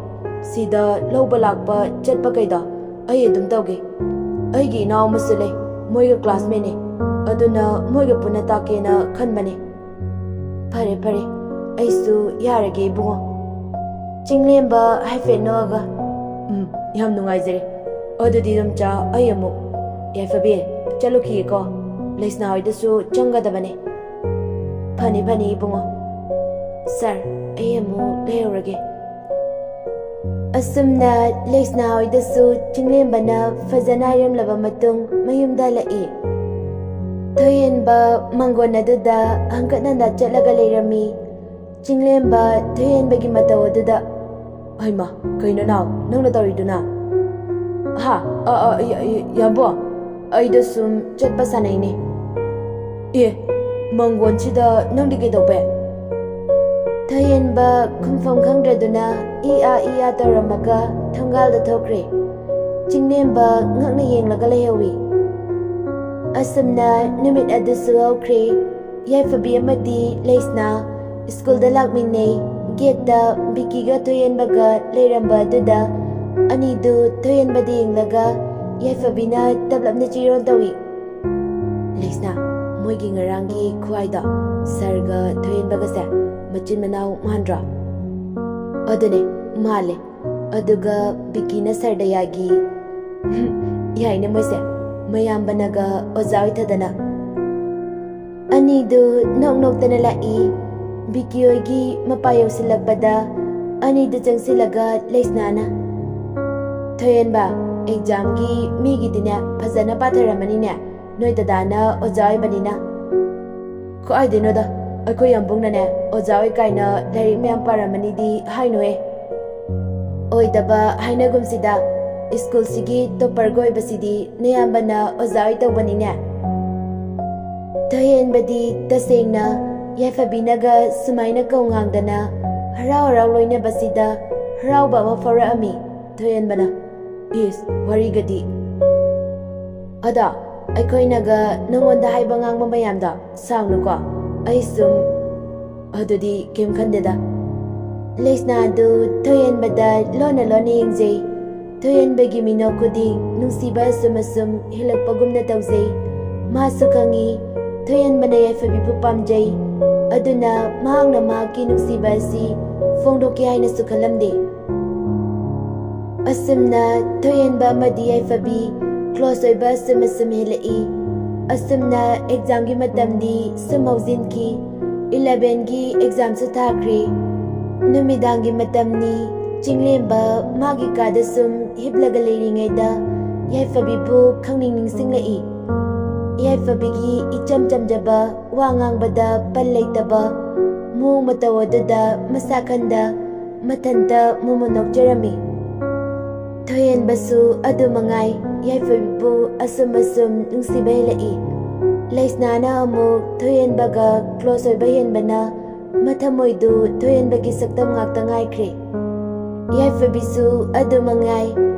ꯁꯤꯗ ꯂꯧꯕ ꯂꯥꯛꯄ ꯆꯠꯄ ꯀꯩꯗꯣ ꯑꯩ ꯑꯗꯨꯝ ꯇꯧꯒꯦ꯫ ꯑꯩꯒꯤ ꯏꯅꯥꯎ ꯑꯃꯁꯨ ꯂꯩ, ꯃꯣꯏꯒ classmateꯅꯦ, ꯑꯗꯨꯅ ꯃꯣꯏꯒ ꯄꯨꯟꯅ ꯇꯥꯛꯀꯦꯅ ꯈꯟꯕꯅꯦ꯫ ꯐꯔꯦ ꯐꯔꯦ, ꯑꯩꯁꯨ ꯌꯥꯔꯒꯦ ꯏꯕꯨꯡꯉꯣ꯫ ꯆꯤꯡꯂꯦꯝꯕ ꯍꯥꯏꯐꯦꯠ ꯅꯣꯛꯑꯒ, "ꯎꯝ, ꯌꯥꯝ ꯅꯨꯡꯉꯥꯏꯖꯔꯦ꯫ ꯑꯗꯨꯗꯤ ꯏꯗꯣꯝꯆꯥ, ꯑꯩ ꯑꯃꯨꯛ꯫ ꯌꯥꯏꯐꯕꯤ, ꯆꯠꯂꯨꯈꯤꯒꯦꯀꯣ꯫ ꯂꯩꯁꯅꯥ ꯍꯣꯏꯗꯁꯨ ꯆꯪꯒꯗꯕꯅꯦ꯫" "ꯐꯅꯤ ꯐꯅꯤ ꯏꯕꯨꯡꯉꯣ꯫ ꯁꯥꯔ, ꯑꯩ ꯑꯃꯨꯛ ꯂꯩꯍꯧꯔꯒꯦ꯫" ꯑꯁꯨꯝꯅ ꯂꯩꯁꯅꯥ ꯍꯣꯏꯗꯁꯨ ꯆꯤꯡꯂꯦꯝꯕꯅ ꯐꯖꯅ ꯍꯥꯏꯔꯝꯂꯕ ꯃꯇꯨꯡ ꯃꯌꯨꯝꯗ ꯍꯜꯂꯛꯏ꯫ ꯊꯣꯏꯍꯦꯟꯕ ꯃꯪꯒꯣꯟ ꯑꯗꯨꯗ ꯍꯪꯀꯠ ꯍꯟꯗ ꯆꯠꯂꯒ ꯂꯩꯔꯝꯃꯤ꯫ ꯆꯤꯡꯂꯦꯝꯕ ꯊꯣꯏꯍꯦꯟꯕꯒꯤ ꯃꯇꯧ ꯑꯗꯨꯗ, "ꯍꯩꯃꯥ, ꯀꯩꯅꯣ ꯅꯥꯎ, ꯅꯪꯅ ꯇꯧꯔꯤꯗꯨꯅ?" "ꯍꯥ? ꯑ, ꯑ, ꯏ-, ꯏ-, ꯌꯥꯝꯕꯨꯡ, ꯑꯩꯗꯣ ꯁꯨꯝ ꯆꯠꯄ ꯁꯥꯟꯅꯩꯅꯦ꯫" "ꯑꯦ, ꯃꯪꯒꯣꯟꯁꯤꯗ ꯅꯪꯗꯤ ꯀꯩꯗꯧꯕꯩ?" ꯊꯣꯏꯍꯦꯟꯕ ꯈꯨꯝꯐꯝ ꯈꯪꯗ꯭ꯔꯗꯨꯅ ꯏ ꯑꯥ ꯏ ꯑꯥ ꯇꯧꯔꯝꯃꯒ ꯊꯣꯡꯒꯥꯜꯗ ꯊꯣꯛꯈ꯭ꯔꯦ꯫ ꯆꯤꯡꯂꯦꯝꯕ ꯉꯛꯅ ꯌꯦꯡꯂꯒ ꯂꯩꯍꯧꯏ꯫ ꯑꯁꯨꯝꯅ ꯅꯨꯃꯤꯠ ꯑꯗꯨꯁꯨ ꯍꯧꯈ꯭ꯔꯦ꯫ ꯌꯥꯏꯐꯕꯤ ꯑꯃꯗꯤ ꯂꯩꯁꯅꯥ ꯁ꯭ꯀꯨꯜꯗ ꯂꯥꯛꯃꯤꯟꯅꯩ꯫ ꯒꯦꯠꯇ ꯕꯤꯀꯤꯒ ꯊꯣꯏꯍꯦꯟꯕꯒ ꯂꯩꯔꯝꯕ ꯑꯗꯨꯗ ꯑꯅꯤꯗꯨ ꯊꯣꯏꯍꯦꯟꯕꯗ ꯌꯦꯡꯂꯒ ꯌꯥꯏꯐꯕꯤꯅ ꯇꯞꯂꯞꯅ ꯆꯤꯔꯣꯜ ꯇꯧꯏ꯫ "ꯂꯩꯁꯅꯥ, ꯃꯣꯏꯒꯤ ꯉꯔꯥꯡꯒꯤ ꯈꯨꯍꯥꯏꯗꯣ, ꯁꯥꯔꯒ ꯊꯣꯏꯍꯦꯟꯕꯒꯁꯦ ꯃꯆꯤꯟ ꯃꯅꯥꯎ ꯃꯥꯟꯗ꯭ꯔꯣ?" "ꯑꯗꯨꯅꯦ, ꯃꯥꯜꯂꯦ꯫ ꯑꯗꯨꯒ ꯕꯤꯀꯤꯅ ꯁꯥꯔꯗ ꯌꯥꯒꯤ꯫" "ꯌꯥꯏꯅꯦ ꯃꯣꯏꯁꯦ, ꯃꯌꯥꯝꯕꯅꯒ ꯑꯣꯖꯥ ꯑꯣꯏꯊꯗꯅ꯫" ꯑꯅꯤꯗꯨ ꯅꯣꯛ ꯅꯣꯛꯇꯅ ꯂꯥꯛꯏ꯫ ꯕꯤꯀꯤ ꯍꯣꯏꯒꯤ ꯃꯄꯥ ꯌꯧꯁꯤꯜꯂꯛꯄꯗ ꯑꯅꯤꯗꯨ ꯆꯪꯁꯤꯜꯂꯒ ꯂꯩꯁꯅꯥꯅ, "ꯊꯣꯏꯍꯦꯟꯕ, ꯑꯦꯛꯖꯥꯝꯒꯤ ꯃꯤꯒꯤꯗꯤꯅꯦ ꯐꯖꯅ ꯄꯥꯊꯔꯝꯃꯅꯤꯅꯦ, ꯅꯣꯏ ꯗꯗꯥꯅ ꯑꯣꯖꯥ ꯑꯣꯏꯕꯅꯤꯅ꯫" "ꯀꯥꯏꯗꯩꯅꯣꯗ, ꯑꯩꯈꯣꯏ ꯌꯥꯝꯕꯨꯡꯅꯅꯦ ꯑꯣꯖꯥ ꯑꯣꯏ ꯀꯥꯏꯅ ꯂꯥꯏꯔꯤꯛ ꯃꯌꯥꯝ ꯄꯥꯔꯝꯃꯅꯤꯗꯤ ꯍꯥꯏꯅꯨꯍꯦ꯫" "ꯑꯣꯏꯗꯕ ꯍꯥꯏꯅꯒꯨꯝꯁꯤꯗ, ꯁ꯭ꯀꯨꯜꯁꯤꯒꯤ ꯇꯣꯞꯄꯔꯒ ꯑꯣꯏꯕꯁꯤꯗꯤ ꯅꯌꯥꯝꯕꯅ ꯑꯣꯖꯥ ꯑꯣꯏ ꯇꯧꯕꯅꯤꯅꯦ꯫" ꯊꯣꯏꯍꯦꯟꯕꯗꯤ ꯇꯁꯦꯡꯅ ꯌꯥꯏꯐꯕꯤꯅꯒ ꯁꯨꯃꯥꯏꯅ ꯀꯧ ꯉꯥꯡꯗꯅ ꯍꯔꯥꯎ ꯍꯔꯥꯎ ꯂꯣꯏꯅꯕꯁꯤꯗ ꯍꯔꯥꯎꯕ ꯑꯃ ꯐꯥꯎꯔꯛꯑꯝꯃꯤ꯫ ꯊꯣꯏꯍꯦꯟꯕꯅ, "ꯏꯁ, ꯋꯥꯔꯤꯒꯗꯤ꯫ ꯑꯗꯣ ꯑꯩꯈꯣꯏꯅꯒ ꯅꯉꯣꯟꯗ ꯍꯥꯏꯕ ꯉꯥꯡꯕ ꯃꯌꯥꯝꯗꯣ ꯁꯥꯎꯅꯨꯀꯣ, ꯑꯩ ꯁꯨꯝ꯫ ꯑꯗꯨꯗꯤ ꯀꯩꯝ ꯈꯟꯗꯦꯗ꯫ ꯂꯩꯁꯅꯥ ꯑꯗꯨ ꯊꯣꯏꯍꯦꯟꯕꯗ ꯂꯣꯟꯅ ꯂꯣꯟꯅ ꯌꯦꯡꯖꯩ꯫ ꯊꯣꯏꯍꯦꯟꯕꯒꯤ ꯃꯤꯅꯣꯛ ꯈꯨꯗꯤꯡ ꯅꯨꯡꯁꯤꯕ ꯑꯁꯨꯝ ꯑꯁꯨꯝ ꯍꯦꯜꯂꯛꯄꯒꯨꯝꯅ ꯇꯧꯖꯩ꯫ ꯃꯍꯥꯛꯁꯨ ꯈꯪꯏ, ꯊꯣꯏꯍꯦꯟꯕꯅ ꯌꯥꯏꯐꯕꯤꯕꯨ ꯄꯥꯝꯖꯩ꯫ ꯑꯗꯨꯅ ꯃꯍꯥꯛꯅ ꯃꯍꯥꯛꯀꯤ ꯅꯨꯡꯁꯤꯕ ꯑꯁꯤ ꯐꯣꯡꯗꯣꯛꯀꯦ ꯍꯥꯏꯅꯁꯨ ꯈꯜꯂꯝꯗꯦ꯫ ꯑꯁꯨꯝꯅ ꯊꯣꯏꯍꯦꯟꯕ ꯑꯃꯗꯤ ꯌꯥꯏꯐꯕꯤ close ꯑꯣꯏꯕ ꯑꯁꯨꯝ ꯑꯁꯨꯝ ꯍꯦꯜꯂꯛꯏ꯫ ꯑꯁꯨꯝꯅ examꯒꯤ ꯃꯇꯝꯗꯤ ꯁꯨꯝ ꯍꯧꯖꯤꯟꯈꯤ꯫ Elevenꯒꯤ examꯁꯨ ꯊꯥꯈ꯭ꯔꯦ꯫ ꯅꯨꯃꯤꯗꯥꯡꯒꯤ ꯃꯇꯝꯅꯤ꯫ ꯆꯤꯡꯂꯦꯝꯕ ꯃꯥꯒꯤ ꯀꯥꯗ ꯁꯨꯝ ꯍꯤꯞꯂꯒ ꯂꯩꯔꯤꯉꯩꯗ ꯌꯥꯏꯐꯕꯤꯕꯨ ꯈꯪꯅꯤꯡ ꯅꯤꯡꯁꯤꯡꯂꯛꯏ꯫ ꯌꯥꯏꯐꯕꯤꯒꯤ ꯏꯆꯝ ꯆꯝꯖꯕ, ꯋꯥ ꯉꯥꯡꯕꯗ ꯄꯜ ꯂꯩꯇꯕ ꯃꯑꯣꯡ ꯃꯇꯧ ꯑꯗꯨꯗ ꯃꯁꯥ ꯈꯟꯗ ꯃꯊꯟꯇ ꯃꯨꯃꯨ ꯅꯣꯛꯆꯔꯝꯃꯤ꯫ ꯊꯣꯏꯍꯦꯟꯕꯁꯨ ꯑꯗꯨ ꯃꯉꯥꯏ, ꯌꯥꯏꯐꯕꯤꯕꯨ ꯑꯁꯨꯝ ꯑꯁꯨꯝ ꯅꯨꯡꯁꯤꯕ ꯍꯦꯜꯂꯛꯏ꯫ ꯂꯩꯁꯅꯥꯅ ꯑꯃꯨꯛ ꯊꯣꯏꯍꯦꯟꯕꯒ close ꯑꯣꯏꯕ ꯍꯦꯟꯕꯅ ꯃꯊꯃꯣꯏꯗꯨ ꯊꯣꯏꯍꯦꯟꯕꯒꯤ ꯁꯛꯇꯝ ꯉꯥꯛꯇ ꯉꯥꯏꯈ꯭ꯔꯦ꯫ ꯌꯥꯏꯐꯕꯤꯁꯨ ꯑꯗꯨ ꯃꯉꯥꯏ,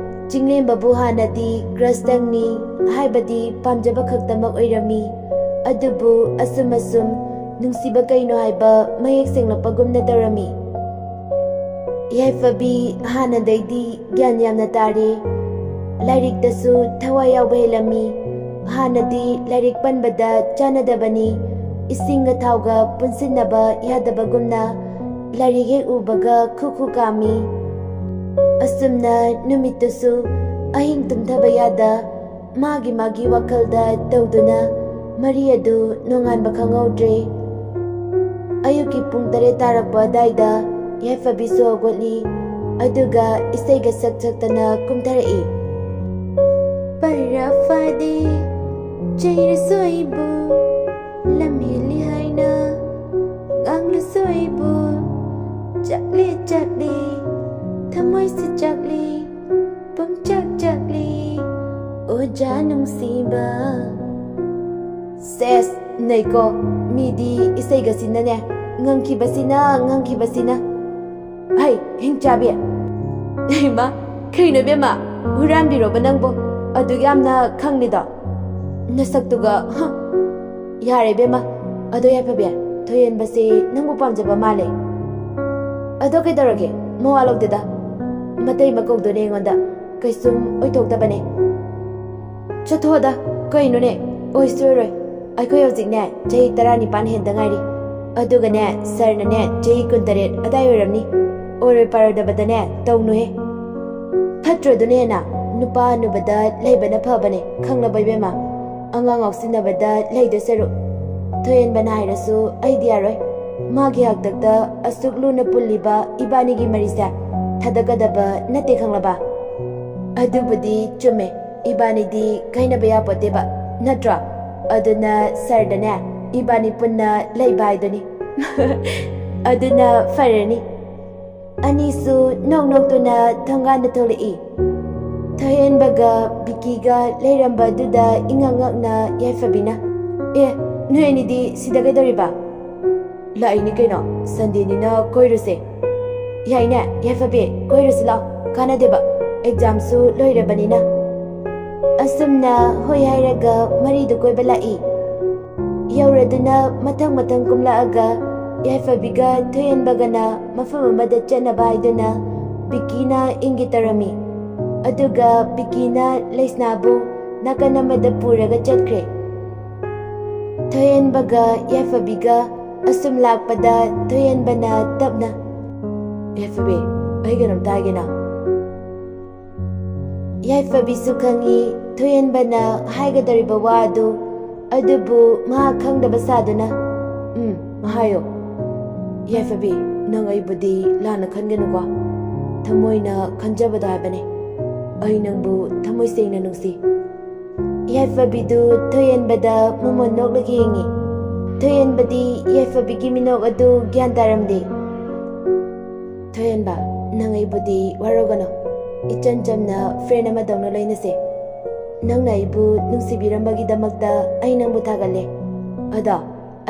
ꯆꯤꯡꯂꯦꯝꯕꯕꯨ ꯍꯥꯟꯅꯗꯤ crush ꯇꯪꯅꯤ, ꯍꯥꯏꯕꯗꯤ ꯄꯥꯝꯖꯕ ꯈꯛꯇꯃꯛ ꯑꯣꯏꯔꯝꯃꯤ꯫ ꯑꯗꯨꯕꯨ ꯑꯁꯨꯝ ꯑꯁꯨꯝ ꯅꯨꯡꯁꯤꯕ ꯀꯩꯅꯣ ꯍꯥꯏꯕ ꯃꯌꯦꯛ ꯁꯦꯡꯂꯛꯄꯒꯨꯝꯅ ꯇꯧꯔꯝꯃꯤ꯫ ꯌꯥꯏꯐꯕꯤ ꯍꯥꯟꯅꯗꯩꯗꯤ ꯒ꯭ꯌꯥꯟ ꯌꯥꯝꯅ ꯇꯥꯔꯦ꯫ ꯂꯥꯏꯔꯤꯛꯇꯁꯨ ꯊꯋꯥꯏ ꯌꯥꯎꯕ ꯍꯦꯜꯂꯝꯃꯤ꯫ ꯍꯥꯟꯅꯗꯤ ꯂꯥꯏꯔꯤꯛ ꯄꯟꯕꯗ ꯆꯥꯟꯅꯗꯕꯅꯤ, ꯏꯁꯤꯡꯒ ꯊꯥꯎꯒ ꯄꯨꯟꯁꯤꯟꯅꯕ ꯌꯥꯗꯕꯒꯨꯝꯅ ꯂꯥꯏꯔꯤꯛ ꯍꯦꯛ ꯎꯕꯒ ꯈꯨ ꯈꯨ ꯀꯥꯝꯃꯤ꯫ ꯑꯁꯨꯝꯅ ꯅꯨꯃꯤꯠꯇꯨꯁꯨ ꯑꯍꯤꯡ ꯇꯨꯝꯊꯕ ꯌꯥꯗ ꯃꯥꯒꯤ ꯃꯥꯒꯤ ꯋꯥꯈꯜꯗ ꯇꯧꯗꯨꯅ ꯃꯔꯤ ꯑꯗꯨ ꯅꯣꯡꯉꯥꯟꯕ ꯈꯪꯍꯧꯗ꯭ꯔꯦ꯫ ꯑꯌꯨꯛꯀꯤ ꯄꯨꯡ ꯇꯔꯦꯠ ꯇꯥꯔꯛꯄ ꯑꯗꯥꯏꯗ ꯌꯥꯏꯐꯕꯤꯁꯨ ꯍꯧꯒꯠꯂꯤ, ꯑꯗꯨꯒ ꯏꯁꯩꯒ ꯁꯛ ꯁꯛꯇꯅ ꯀꯨꯝꯊꯔꯛꯏ꯫ ꯄꯔꯥ ꯐꯥꯗꯦ ꯆꯩꯔꯁꯨ ꯑꯩꯕꯨ, ꯂꯝꯍꯦꯜꯂꯤ ꯍꯥꯏꯅ ꯉꯥꯡꯂꯁꯨ ꯑꯩꯕꯨ, ꯆꯥꯛꯂꯦ ꯆꯥꯛꯂꯦ ꯊꯃꯣꯏꯁꯦ ꯆꯥꯛꯂꯦ, ꯄꯨꯡꯆꯥꯛ ꯆꯥꯛꯂꯤ ꯑꯣꯖꯥ ꯅꯨꯡꯁꯤꯕ꯫ ꯁꯦꯁ, ꯅꯩꯀꯣ, ꯃꯤꯗꯤ ꯏꯁꯩꯒꯁꯤꯅꯅꯦ, ꯉꯪꯈꯤꯕꯁꯤꯅ, ꯉꯪꯈꯤꯕꯁꯤꯅ꯫ ꯍꯩ, ꯍꯤꯡꯆꯥꯕꯤ! ꯍꯩꯃꯥ, ꯀꯩꯅꯣ ꯏꯕꯦꯝꯃ, ꯍꯨꯔꯥꯟꯕꯤꯔꯣꯕ ꯅꯪꯕꯣ? ꯑꯗꯨꯛ ꯌꯥꯝꯅ ꯈꯪꯂꯤꯗꯣ? ꯅꯁꯛꯇꯨꯒ, ꯍ! ꯌꯥꯔꯦ ꯏꯕꯦꯝꯃ, ꯑꯗꯣ ꯌꯥꯏꯐꯕꯤ, ꯊꯣꯏꯍꯦꯟꯕꯁꯦ ꯅꯪꯕꯨ ꯄꯥꯝꯖꯕ ꯃꯥꯜꯂꯦ꯫ ꯑꯗꯣ ꯀꯩꯗꯧꯔꯒꯦ? ꯃꯋꯥ ꯂꯧꯗꯦꯗ꯫ ꯃꯇꯩ ꯃꯀꯧꯗꯨꯅꯦ ꯑꯩꯉꯣꯟꯗ꯫ ꯀꯩꯁꯨꯝ ꯑꯣꯏꯊꯣꯛꯇꯕꯅꯦ꯫ ꯆꯠꯊꯣꯛꯑꯗ꯫ ꯀꯩꯅꯣꯅꯦ? ꯑꯣꯏꯁꯨ ꯑꯣꯏꯔꯣꯏ꯫ ꯑꯩꯈꯣꯏ ꯍꯧꯖꯤꯛꯅꯦ ꯆꯍꯤ ꯇꯔꯥꯅꯤꯄꯥꯟ ꯍꯦꯟꯗ ꯉꯥꯏꯔꯤ꯫ ꯑꯗꯨꯒꯅꯦ ꯁꯥꯔꯅꯅꯦ ꯆꯍꯤ ꯀꯨꯟꯇꯔꯦꯠ ꯑꯗꯥꯏ ꯑꯣꯏꯔꯝꯅꯤ꯫ ꯑꯣꯏꯔꯣꯏ ꯄꯥꯔꯣꯏꯗꯕꯗꯅꯦ ꯇꯧꯅꯨꯍꯦ꯫ ꯐꯠꯇ꯭ꯔꯣ ꯑꯗꯨꯅ ꯍꯦꯟꯅ? ꯅꯨꯄꯥ ꯍꯅꯨꯕꯗ ꯂꯩꯕꯅ ꯐꯕꯅꯦ, ꯈꯪꯂꯕ ꯏꯕꯦꯝꯃ? ꯑꯉꯥꯡ ꯉꯥꯎꯁꯤꯟꯅꯕꯗ ꯂꯩꯗꯣꯏ ꯁꯔꯨꯛ꯫ ꯊꯣꯏꯍꯦꯟꯕꯅ ꯍꯥꯏꯔꯁꯨ ꯑꯩꯗꯤ ꯌꯥꯔꯣꯏ꯫ ꯃꯥꯒꯤ ꯍꯥꯛꯇꯛꯇ ꯑꯁꯨꯛ ꯂꯨꯅ ꯄꯨꯜꯂꯤꯕ ꯏꯕꯥꯅꯤꯒꯤ ꯃꯔꯤꯁꯦ ꯊꯥꯗꯣꯛꯀꯗꯕ ꯅꯠꯇꯦ, ꯈꯪꯂꯕ? ꯑꯗꯨꯕꯨꯗꯤ ꯆꯨꯝꯃꯦ, ꯏꯕꯥꯅꯤꯗꯤ ꯀꯥꯏꯅꯕ ꯌꯥꯄꯣꯠꯇꯦꯕ, ꯅꯠꯇ꯭ꯔꯣ? ꯑꯗꯨꯅ ꯁꯥꯔꯗꯅꯦ ꯏꯕꯥꯅꯤ ꯄꯨꯟꯅ ꯂꯩꯕ ꯍꯥꯏꯗꯨꯅꯤ꯫ ꯑꯗꯨꯅ ꯐꯔꯅꯤ꯫ ꯑꯅꯤꯁꯨ ꯅꯣꯛ ꯅꯣꯛꯇꯨꯅ ꯊꯣꯡꯒꯥꯟꯗ ꯊꯣꯛꯂꯛꯏ꯫ ꯊꯣꯏꯍꯦꯟꯕꯒ ꯕꯤꯀꯤꯒ ꯂꯩꯔꯝꯕꯗꯨꯗ ꯏꯉꯛ ꯉꯛꯅ ꯌꯥꯏꯐꯕꯤꯅ, "ꯑꯦ, ꯅꯣꯏ ꯑꯅꯤꯗꯤ ꯁꯤꯗ ꯀꯩꯗꯧꯔꯤꯕ?" "ꯂꯥꯛꯏꯅꯤ ꯀꯩꯅꯣ, ꯁꯟꯗꯦꯅꯤꯅ ꯀꯣꯏꯔꯨꯁꯦ꯫" "ꯌꯥꯏꯅꯦ ꯌꯥꯏꯐꯕꯤ, ꯀꯣꯏꯔꯨꯁꯤ ꯂꯥꯛꯑꯣ, ꯀꯥꯟꯅꯗꯦꯕ, ꯑꯦꯛꯖꯥꯝꯁꯨ ꯂꯣꯏꯔꯕꯅꯤꯅ꯫" ꯑꯁꯨꯝꯅ ꯍꯣꯏ ꯍꯥꯏꯔꯒ ꯃꯔꯤꯗꯨ ꯀꯣꯏꯕ ꯂꯥꯛꯏ꯫ ꯌꯧꯔꯗꯨꯅ ꯃꯊꯪ ꯃꯊꯪ ꯀꯨꯝꯂꯛꯑꯒ ꯌꯥꯏꯐꯕꯤꯒ ꯊꯣꯏꯍꯦꯟꯕꯒꯅ ꯃꯐꯝ ꯑꯃꯗ ꯆꯠꯅꯕ ꯍꯥꯏꯗꯨꯅ ꯕꯤꯀꯤꯅ ꯏꯪꯒꯤꯠ ꯇꯧꯔꯝꯃꯤ꯫ ꯑꯗꯨꯒ ꯕꯤꯀꯤꯅ ꯂꯩꯁꯅꯥꯕꯨ ꯅꯥꯀꯟ ꯑꯃꯗ ꯄꯨꯔꯒ ꯆꯠꯈ꯭ꯔꯦ꯫ ꯊꯣꯏꯍꯦꯟꯕꯒ ꯌꯥꯏꯐꯕꯤꯒ ꯑꯁꯨꯝ ꯂꯥꯛꯄꯗ ꯊꯣꯏꯍꯦꯟꯕꯅ ꯇꯞꯅ, "ꯌꯥꯏꯐꯕꯤ, ꯑꯩ ꯀꯩꯅꯣꯝꯇ ꯍꯥꯏꯒꯦꯅ꯫" ꯌꯥꯏꯐꯕꯤꯁꯨ ꯈꯪꯏ ꯊꯣꯏꯍꯦꯟꯕꯅ ꯍꯥꯏꯒꯗꯧꯔꯤꯕ ꯋꯥ ꯑꯗꯨ, ꯑꯗꯨꯕꯨ ꯃꯍꯥꯛ ꯈꯪꯗꯕ ꯁꯥꯗꯨꯅ, "ꯎꯝ, ꯍꯥꯏꯌꯣ꯫" "ꯌꯥꯏꯐꯕꯤ, ꯅꯪ ꯑꯩꯕꯨꯗꯤ ꯂꯥꯟꯅ ꯈꯟꯒꯅꯨꯀꯣ꯫ ꯊꯃꯣꯏꯅ ꯈꯟꯖꯕꯗꯣ ꯍꯥꯏꯕꯅꯦ꯫ ꯑꯩ ꯅꯪꯕꯨ ꯊꯃꯣꯏ ꯁꯦꯡꯅ ꯅꯨꯡꯁꯤ꯫" ꯌꯥꯏꯐꯕꯤꯗꯨ ꯊꯣꯏꯍꯦꯟꯕꯗ ꯃꯃꯣꯟ ꯅꯣꯛꯂꯒ ꯌꯦꯡꯏ꯫ ꯊꯣꯏꯍꯦꯟꯕꯗꯤ ꯌꯥꯏꯐꯕꯤꯒꯤ ꯃꯤꯅꯣꯛ ꯑꯗꯨ ꯒ꯭ꯌꯥꯟ ꯇꯥꯔꯝꯗꯦ꯫ "ꯊꯣꯏꯍꯦꯟꯕ, ꯅꯪ ꯑꯩꯕꯨꯗꯤ ꯋꯥꯔꯧꯒꯅꯨ꯫ ꯏꯆꯝ ꯆꯝꯅ ꯐ꯭ꯔꯦꯟ ꯑꯃꯗꯧꯅ ꯂꯣꯏꯅꯁꯦ꯫ ꯅꯪꯅ ꯑꯩꯕꯨ ꯅꯨꯡꯁꯤꯕꯤꯔꯝꯕꯒꯤꯗꯃꯛꯇ ꯑꯩ ꯅꯪꯕꯨ ꯊꯥꯒꯠꯂꯦ꯫ ꯑꯗꯣ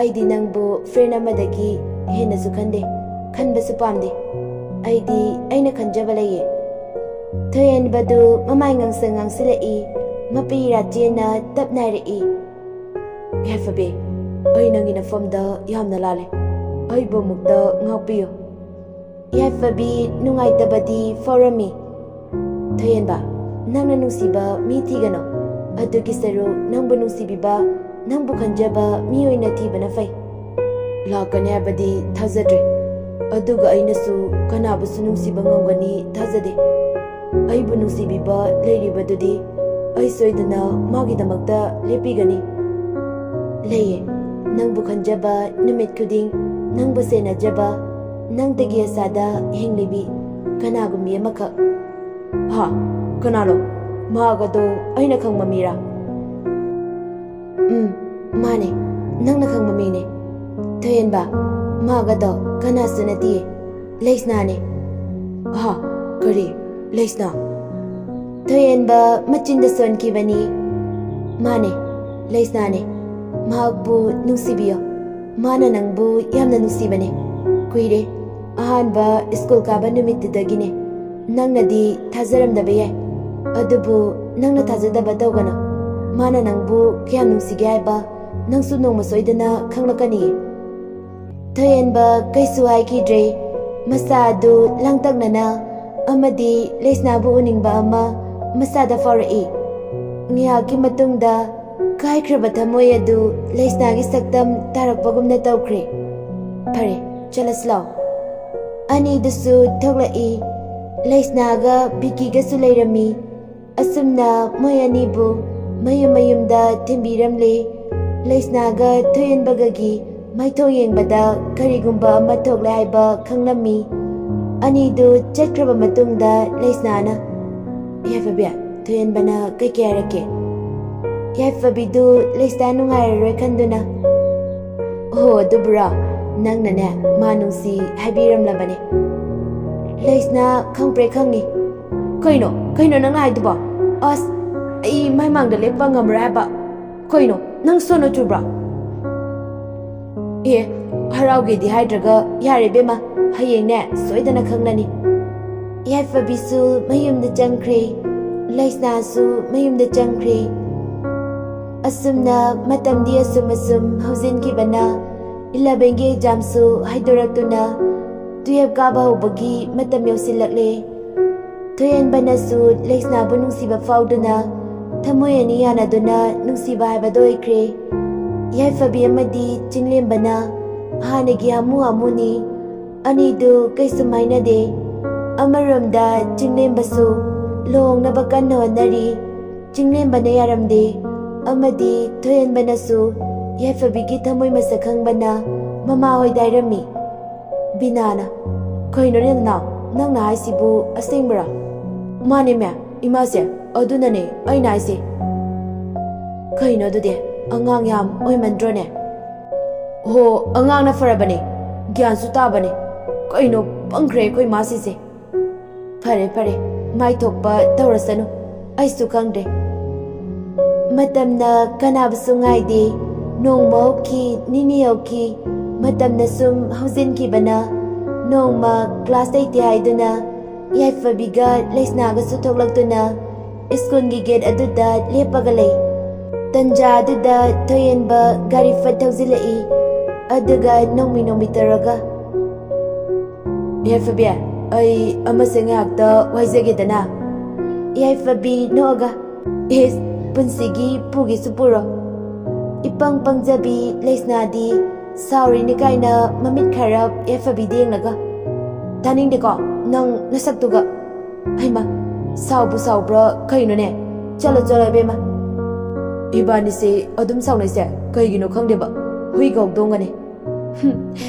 ꯑꯩꯗꯤ ꯅꯪꯕꯨ ꯐ꯭ꯔꯦꯟ ꯑꯃꯗꯒꯤ ꯍꯦꯟꯅꯁꯨ ꯈꯟꯗꯦ, ꯈꯟꯕꯁꯨ ꯄꯥꯝꯗꯦ꯫ ꯑꯩꯗꯤ ꯑꯩꯅ ꯈꯟꯖꯕ ꯂꯩꯌꯦ꯫" ꯊꯣꯏꯍꯦꯟꯕꯗꯨ ꯃꯃꯥꯏ ꯉꯥꯡꯁꯪ ꯉꯥꯡꯁꯤꯜꯂꯛꯏ, ꯃꯄꯤ ꯏꯔꯥ ꯆꯦꯟꯅ ꯇꯞꯅ ꯍꯥꯏꯔꯛꯏ꯫ "ꯌꯥꯏꯐꯕꯤ, ꯑꯩ ꯅꯪꯒꯤ ꯅꯐꯝꯗ ꯌꯥꯝꯅ ꯂꯥꯜꯂꯦ꯫ ꯑꯩꯕꯨ ꯑꯃꯨꯛꯇ ꯉꯥꯛꯄꯤꯌꯨ꯫" ꯌꯥꯏꯐꯕꯤ ꯅꯨꯡꯉꯥꯏꯇꯕꯗꯤ ꯐꯥꯎꯔꯝꯃꯤ꯫ "ꯊꯣꯏꯍꯦꯟꯕ, ꯅꯪꯅ ꯅꯨꯡꯁꯤꯕ ꯃꯤ ꯊꯤꯒꯅꯨ꯫ ꯑꯗꯨꯒꯤ ꯁꯔꯨꯛ ꯅꯪꯕꯨ ꯅꯨꯡꯁꯤꯕꯤꯕ, ꯅꯪꯕꯨ ꯈꯟꯖꯕ ꯃꯤ ꯑꯣꯏꯅ ꯊꯤꯕꯅ ꯐꯩ꯫ ꯂꯥꯛꯀꯅꯤ ꯍꯥꯏꯕꯗꯤ ꯊꯥꯖꯗ꯭ꯔꯦ꯫ ꯑꯗꯨꯒ ꯑꯩꯅꯁꯨ ꯀꯅꯥꯕꯨꯁꯨ ꯅꯨꯡꯁꯤꯕ ꯉꯝꯒꯅꯤ ꯊꯥꯖꯗꯦ꯫ ꯑꯩꯕꯨ ꯅꯨꯡꯁꯤꯕꯤꯕ ꯂꯩꯔꯤꯕꯗꯨꯗꯤ ꯑꯩ ꯁꯣꯏꯗꯅ ꯃꯥꯒꯤꯗꯃꯛꯇ ꯂꯦꯞꯄꯤꯒꯅꯤ꯫ ꯂꯩꯌꯦ, ꯅꯪꯕꯨ ꯈꯟꯖꯕ ꯅꯨꯃꯤꯠ ꯈꯨꯗꯤꯡ, ꯅꯪꯕꯨ ꯁꯦꯟꯅꯖꯕ, ꯅꯪꯗꯒꯤ ꯑꯁꯥꯗ ꯍꯤꯡꯂꯤꯕꯤ ꯀꯅꯥꯒꯨꯝꯕꯤ ꯑꯃꯈꯛ꯫" "ꯍꯥ? ꯀꯅꯥꯅꯣ? ꯃꯍꯥꯛ ꯑꯗꯣ ꯑꯩꯅ ꯈꯪꯕ ꯃꯤꯔꯥ?" "ꯎꯝ, ꯃꯥꯅꯦ, ꯅꯪꯅ ꯈꯪꯕ ꯃꯤꯅꯦ꯫ ꯊꯣꯏꯍꯦꯟꯕ, ꯃꯍꯥꯛ ꯑꯗꯣ ꯀꯅꯥꯁꯨ ꯅꯠꯇꯤꯌꯦ, ꯂꯩꯁꯅꯥꯅꯦ꯫" "ꯍꯥ? ꯀꯔꯤ? ꯂꯩꯁꯅꯥ?" ꯊꯣꯏꯍꯦꯟꯕ ꯃꯆꯤꯟꯗ ꯁꯣꯟꯈꯤꯕꯅꯤ꯫ "ꯃꯥꯅꯦ, ꯂꯩꯁꯅꯥꯅꯦ꯫ ꯃꯍꯥꯛꯄꯨ ꯅꯨꯡꯁꯤꯕꯤꯌꯣ꯫ ꯃꯥꯅ ꯅꯪꯕꯨ ꯌꯥꯝꯅ ꯅꯨꯡꯁꯤꯕꯅꯦ꯫ ꯀꯨꯏꯔꯦ, ꯑꯍꯥꯟꯕ ꯁ꯭ꯀꯨꯜ ꯀꯥꯕ ꯅꯨꯃꯤꯠꯇꯨꯗꯒꯤꯅꯦ꯫ ꯅꯪꯅꯗꯤ ꯊꯥꯖꯔꯝꯗꯕ ꯌꯥꯏ, ꯑꯗꯨꯕꯨ ꯅꯪꯅ ꯊꯥꯖꯗꯕ ꯇꯧꯒꯅꯨ꯫ ꯃꯥꯅ ꯅꯪꯕꯨ ꯀꯌꯥꯝ ꯅꯨꯡꯁꯤꯒꯦ ꯍꯥꯏꯕ ꯅꯪꯁꯨ ꯅꯣꯡꯃ ꯁꯣꯏꯗꯅ ꯈꯪꯂꯛꯀꯅꯤꯌꯦ꯫" ꯊꯣꯏꯍꯦꯟꯕ ꯀꯩꯁꯨ ꯍꯥꯏꯈꯤꯗ꯭ꯔꯦ꯫ ꯃꯁꯥ ꯑꯗꯨ ꯂꯥꯡꯇꯛꯅꯅ ꯑꯃꯗꯤ ꯂꯩꯁꯅꯥꯕꯨ ꯎꯅꯤꯡꯕ ꯑꯃ ꯃꯁꯥꯗ ꯐꯥꯎꯔꯛꯏ꯫ ꯉꯥꯏꯍꯥꯛꯀꯤ ꯃꯇꯨꯡꯗ ꯀꯥꯏꯈ꯭ꯔꯕ ꯊꯃꯣꯏ ꯑꯗꯨ ꯂꯩꯁꯅꯥꯒꯤ ꯁꯛꯇꯝ ꯇꯥꯔꯛꯄꯒꯨꯝꯅ ꯇꯧꯈ꯭ꯔꯦ꯫ "ꯐꯔꯦ, ꯆꯠꯂꯁꯤ ꯂꯥꯎ꯫" ꯑꯅꯤꯗꯨꯁꯨ ꯊꯣꯛꯂꯛꯏ꯫ ꯂꯩꯁꯅꯥꯒ ꯕꯤꯀꯤꯒꯁꯨ ꯂꯩꯔꯝꯃꯤ꯫ ꯑꯁꯨꯝꯅ ꯃꯣꯏ ꯑꯅꯤꯕꯨ ꯃꯌꯨꯝ ꯃꯌꯨꯝꯗ ꯊꯤꯟꯕꯤꯔꯝꯂꯦ꯫ ꯂꯩꯁꯅꯥꯒ ꯊꯣꯏꯍꯦꯟꯕꯒꯒꯤ ꯃꯥꯏꯊꯣꯡ ꯌꯦꯡꯕꯗ ꯀꯔꯤꯒꯨꯝꯕ ꯑꯃ ꯊꯣꯛꯂꯦ ꯍꯥꯏꯕ ꯈꯪꯂꯝꯃꯤ꯫ ꯑꯅꯤꯗꯨ ꯆꯠꯈ꯭ꯔꯕ ꯃꯇꯨꯡꯗ ꯂꯩꯁꯅꯥꯅ, "ꯌꯥꯏꯐꯕꯤ, ꯊꯣꯏꯍꯦꯟꯕꯅ ꯀꯩꯀꯩ ꯍꯥꯏꯔꯛꯀꯦ?" ꯌꯥꯏꯐꯕꯤꯗꯨ ꯂꯩꯁꯅꯥ ꯅꯨꯡꯉꯥꯏꯔꯔꯣꯏ ꯈꯟꯗꯨꯅ, "ꯑꯣ, ꯑꯗꯨꯕꯨꯔꯣ? ꯅꯪꯅꯅꯦ, ꯃꯥ ꯅꯨꯡꯁꯤ ꯍꯥꯏꯕꯤꯔꯝꯂꯕꯅꯦ꯫" ꯂꯩꯁꯅꯥ ꯈꯪꯄ꯭ꯔꯦꯛ ꯈꯪꯉꯤ꯫ "ꯀꯩꯅꯣ? ꯀꯩꯅꯣ ꯅꯪꯅ ꯍꯥꯏꯗꯨꯕꯣ? ꯑꯁ, ꯑꯩ ꯃꯥꯏ ꯃꯥꯡꯗ ꯂꯦꯞꯄ ꯉꯝꯃꯔꯣꯏ ꯍꯥꯏꯕ꯫ ꯀꯩꯅꯣ? ꯅꯪ ꯁꯣꯅꯣ ꯆꯨꯕ꯭ꯔꯣ?" "ꯑꯦ, ꯍꯔꯥꯎꯒꯦꯗꯤ ꯍꯥꯏꯗ꯭ꯔꯒ ꯌꯥꯔꯦ ꯏꯕꯦꯝꯃ, ꯍꯌꯦꯡꯅꯦ ꯁꯣꯏꯗꯅ ꯈꯪꯂꯅꯤ꯫" ꯌꯥꯏꯐꯕꯤꯁꯨ ꯃꯌꯨꯝꯗ ꯆꯪꯈ꯭ꯔꯦ꯫ ꯂꯩꯁꯅꯥꯁꯨ ꯃꯌꯨꯝꯗ ꯆꯪꯈ꯭ꯔꯦ꯫ ꯑꯁꯨꯝꯅ ꯃꯇꯝꯗꯤ ꯑꯁꯨꯝ ꯑꯁꯨꯝ ꯍꯧꯖꯤꯟꯈꯤꯕꯅ ꯏꯂꯚꯦꯟꯒꯤ ꯑꯦꯛꯖꯥꯝꯁꯨ ꯍꯥꯏꯗꯣꯔꯛꯇꯨꯅ ꯇꯨꯌꯦꯜꯐ ꯀꯥꯕ ꯍꯧꯕꯒꯤ ꯃꯇꯝ ꯌꯧꯁꯤꯜꯂꯛꯂꯦ꯫ ꯊꯣꯏꯍꯦꯟꯕꯅꯁꯨ ꯂꯩꯁꯅꯥꯕꯨ ꯅꯨꯡꯁꯤꯕ ꯐꯥꯎꯗꯨꯅ ꯊꯃꯣꯏ ꯑꯅꯤ ꯌꯥꯅꯗꯨꯅ ꯅꯨꯡꯁꯤꯕ ꯍꯥꯏꯕꯗꯣ ꯑꯣꯏꯈ꯭ꯔꯦ꯫ ꯌꯥꯏꯐꯕꯤ ꯑꯃꯗꯤ ꯆꯤꯡꯂꯦꯝꯕꯅ ꯍꯥꯟꯅꯒꯤ ꯍꯥꯃꯨ ꯍꯥꯃꯨꯅꯤ꯫ ꯑꯅꯤꯗꯨ ꯀꯩꯁꯨꯝ ꯍꯥꯏꯅꯗꯦ꯫ ꯑꯃꯔꯣꯝꯗ ꯆꯤꯡꯂꯦꯝꯕꯁꯨ ꯂꯨꯍꯣꯡꯅꯕ ꯀꯟꯅ ꯍꯣꯠꯅꯔꯤ꯫ ꯆꯤꯡꯂꯦꯝꯕꯅ ꯌꯥꯔꯝꯗꯦ꯫ ꯑꯃꯗꯤ ꯊꯣꯏꯍꯦꯟꯕꯅꯁꯨ ꯌꯥꯏꯐꯕꯤꯒꯤ ꯊꯃꯣꯏ ꯃꯁꯛ ꯈꯪꯕꯅ ꯃꯃꯥ ꯍꯣꯏꯗ ꯍꯥꯏꯔꯝꯃꯤ꯫ ꯕꯤꯅꯥꯅ, "ꯀꯩꯅꯣꯅꯦ ꯅꯅꯥꯎ, ꯅꯪꯅ ꯍꯥꯏꯁꯤꯕꯨ ꯑꯁꯦꯡꯕꯔꯣ?" "ꯃꯥꯅꯦꯃꯦ, ꯏꯃꯥꯁꯦ, ꯑꯗꯨꯅꯅꯦ ꯑꯩꯅ ꯍꯥꯏꯁꯦ꯫" "ꯀꯩꯅꯣ ꯑꯗꯨꯗꯤ, ꯑꯉꯥꯡ ꯌꯥꯝ ꯑꯣꯏꯃꯟꯗ꯭ꯔꯣꯅꯦ?" "ꯍꯣ, ꯑꯉꯥꯡꯅ ꯐꯔꯕꯅꯦ, ꯒ꯭ꯌꯥꯟꯁꯨ ꯇꯥꯕꯅꯦ꯫ ꯀꯩꯅꯣ, ꯄꯪꯈ꯭ꯔꯦ ꯑꯩꯈꯣꯏ ꯏꯃꯥꯁꯤꯁꯦ꯫" "ꯐꯔꯦ ꯐꯔꯦ, ꯃꯥꯏ ꯊꯣꯛꯄ ꯇꯧꯔꯁꯅꯨ, ꯑꯩꯁꯨ ꯈꯪꯗ꯭ꯔꯦ꯫" ꯃꯇꯝꯅ ꯀꯅꯥꯕꯨꯁꯨ ꯉꯥꯏꯗꯦ꯫ ꯅꯣꯡꯃ ꯍꯧꯈꯤ, ꯅꯤꯅꯤ ꯍꯧꯈꯤ꯫ ꯃꯇꯝꯅ ꯁꯨꯝ ꯍꯧꯖꯤꯟꯈꯤꯕꯅ ꯅꯣꯡꯃ ꯀ꯭ꯂꯥꯁ ꯂꯩꯇꯦ ꯍꯥꯏꯗꯨꯅ ꯌꯥꯏꯐꯕꯤꯒ ꯂꯩꯁꯅꯥꯒꯁꯨ ꯊꯣꯛꯂꯛꯇꯨꯅ ꯁ꯭ꯀꯨꯜꯒꯤ ꯒꯦꯠ ꯑꯗꯨꯗ ꯂꯦꯞꯄꯒ ꯂꯩ꯫ ꯇꯟꯖꯥ ꯑꯗꯨꯗ ꯊꯣꯏꯍꯦꯟꯕ ꯒꯥꯔꯤ ꯐꯠ ꯊꯧꯖꯤꯜꯂꯛꯏ꯫ ꯑꯗꯨꯒ ꯅꯣꯡꯃꯤ ꯅꯣꯡꯃꯤ ꯇꯧꯔꯒ, "ꯌꯥꯏꯐꯕꯤ, ꯑꯩ ꯑꯃꯁꯦ ꯉꯥꯏꯍꯥꯛꯇ ꯋꯥꯏꯖꯒꯦꯗꯅ꯫" ꯌꯥꯏꯐꯕꯤ ꯅꯣꯛꯑꯒ, "ꯏꯁ, ꯄꯨꯟꯁꯤꯒꯤ ꯄꯨꯒꯦꯁꯨ ꯄꯨꯔꯣ꯫" ꯏꯄꯪ ꯄꯪꯖꯕꯤ ꯂꯩꯁꯅꯥꯗꯤ ꯁꯥꯎꯔꯤꯅꯤ ꯀꯥꯏꯅ ꯃꯃꯤꯠ ꯈꯔ ꯌꯥꯏꯐꯕꯤꯗ ꯌꯦꯡꯂꯒ, "ꯇꯥꯅꯤꯡꯗꯦꯀꯣ ꯅꯪ ꯅꯁꯛꯇꯨꯒ꯫" "ꯍꯩꯃ, ꯁꯥꯎꯕꯨ ꯁꯥꯎꯕ꯭ꯔꯥ ꯀꯩꯅꯣꯅꯦ? ꯆꯠꯂꯣ ꯆꯠꯂꯣ ꯏꯕꯦꯝꯃ꯫" "ꯏꯕꯥꯅꯤꯁꯦ ꯑꯗꯨꯝ ꯁꯥꯎꯅꯩꯁꯦ ꯀꯩꯒꯤꯅꯣ ꯈꯪꯗꯦꯕ, ꯍꯨꯏꯒ ꯍꯧꯗꯣꯡꯒꯅꯦ꯫" "ꯍꯨꯝ,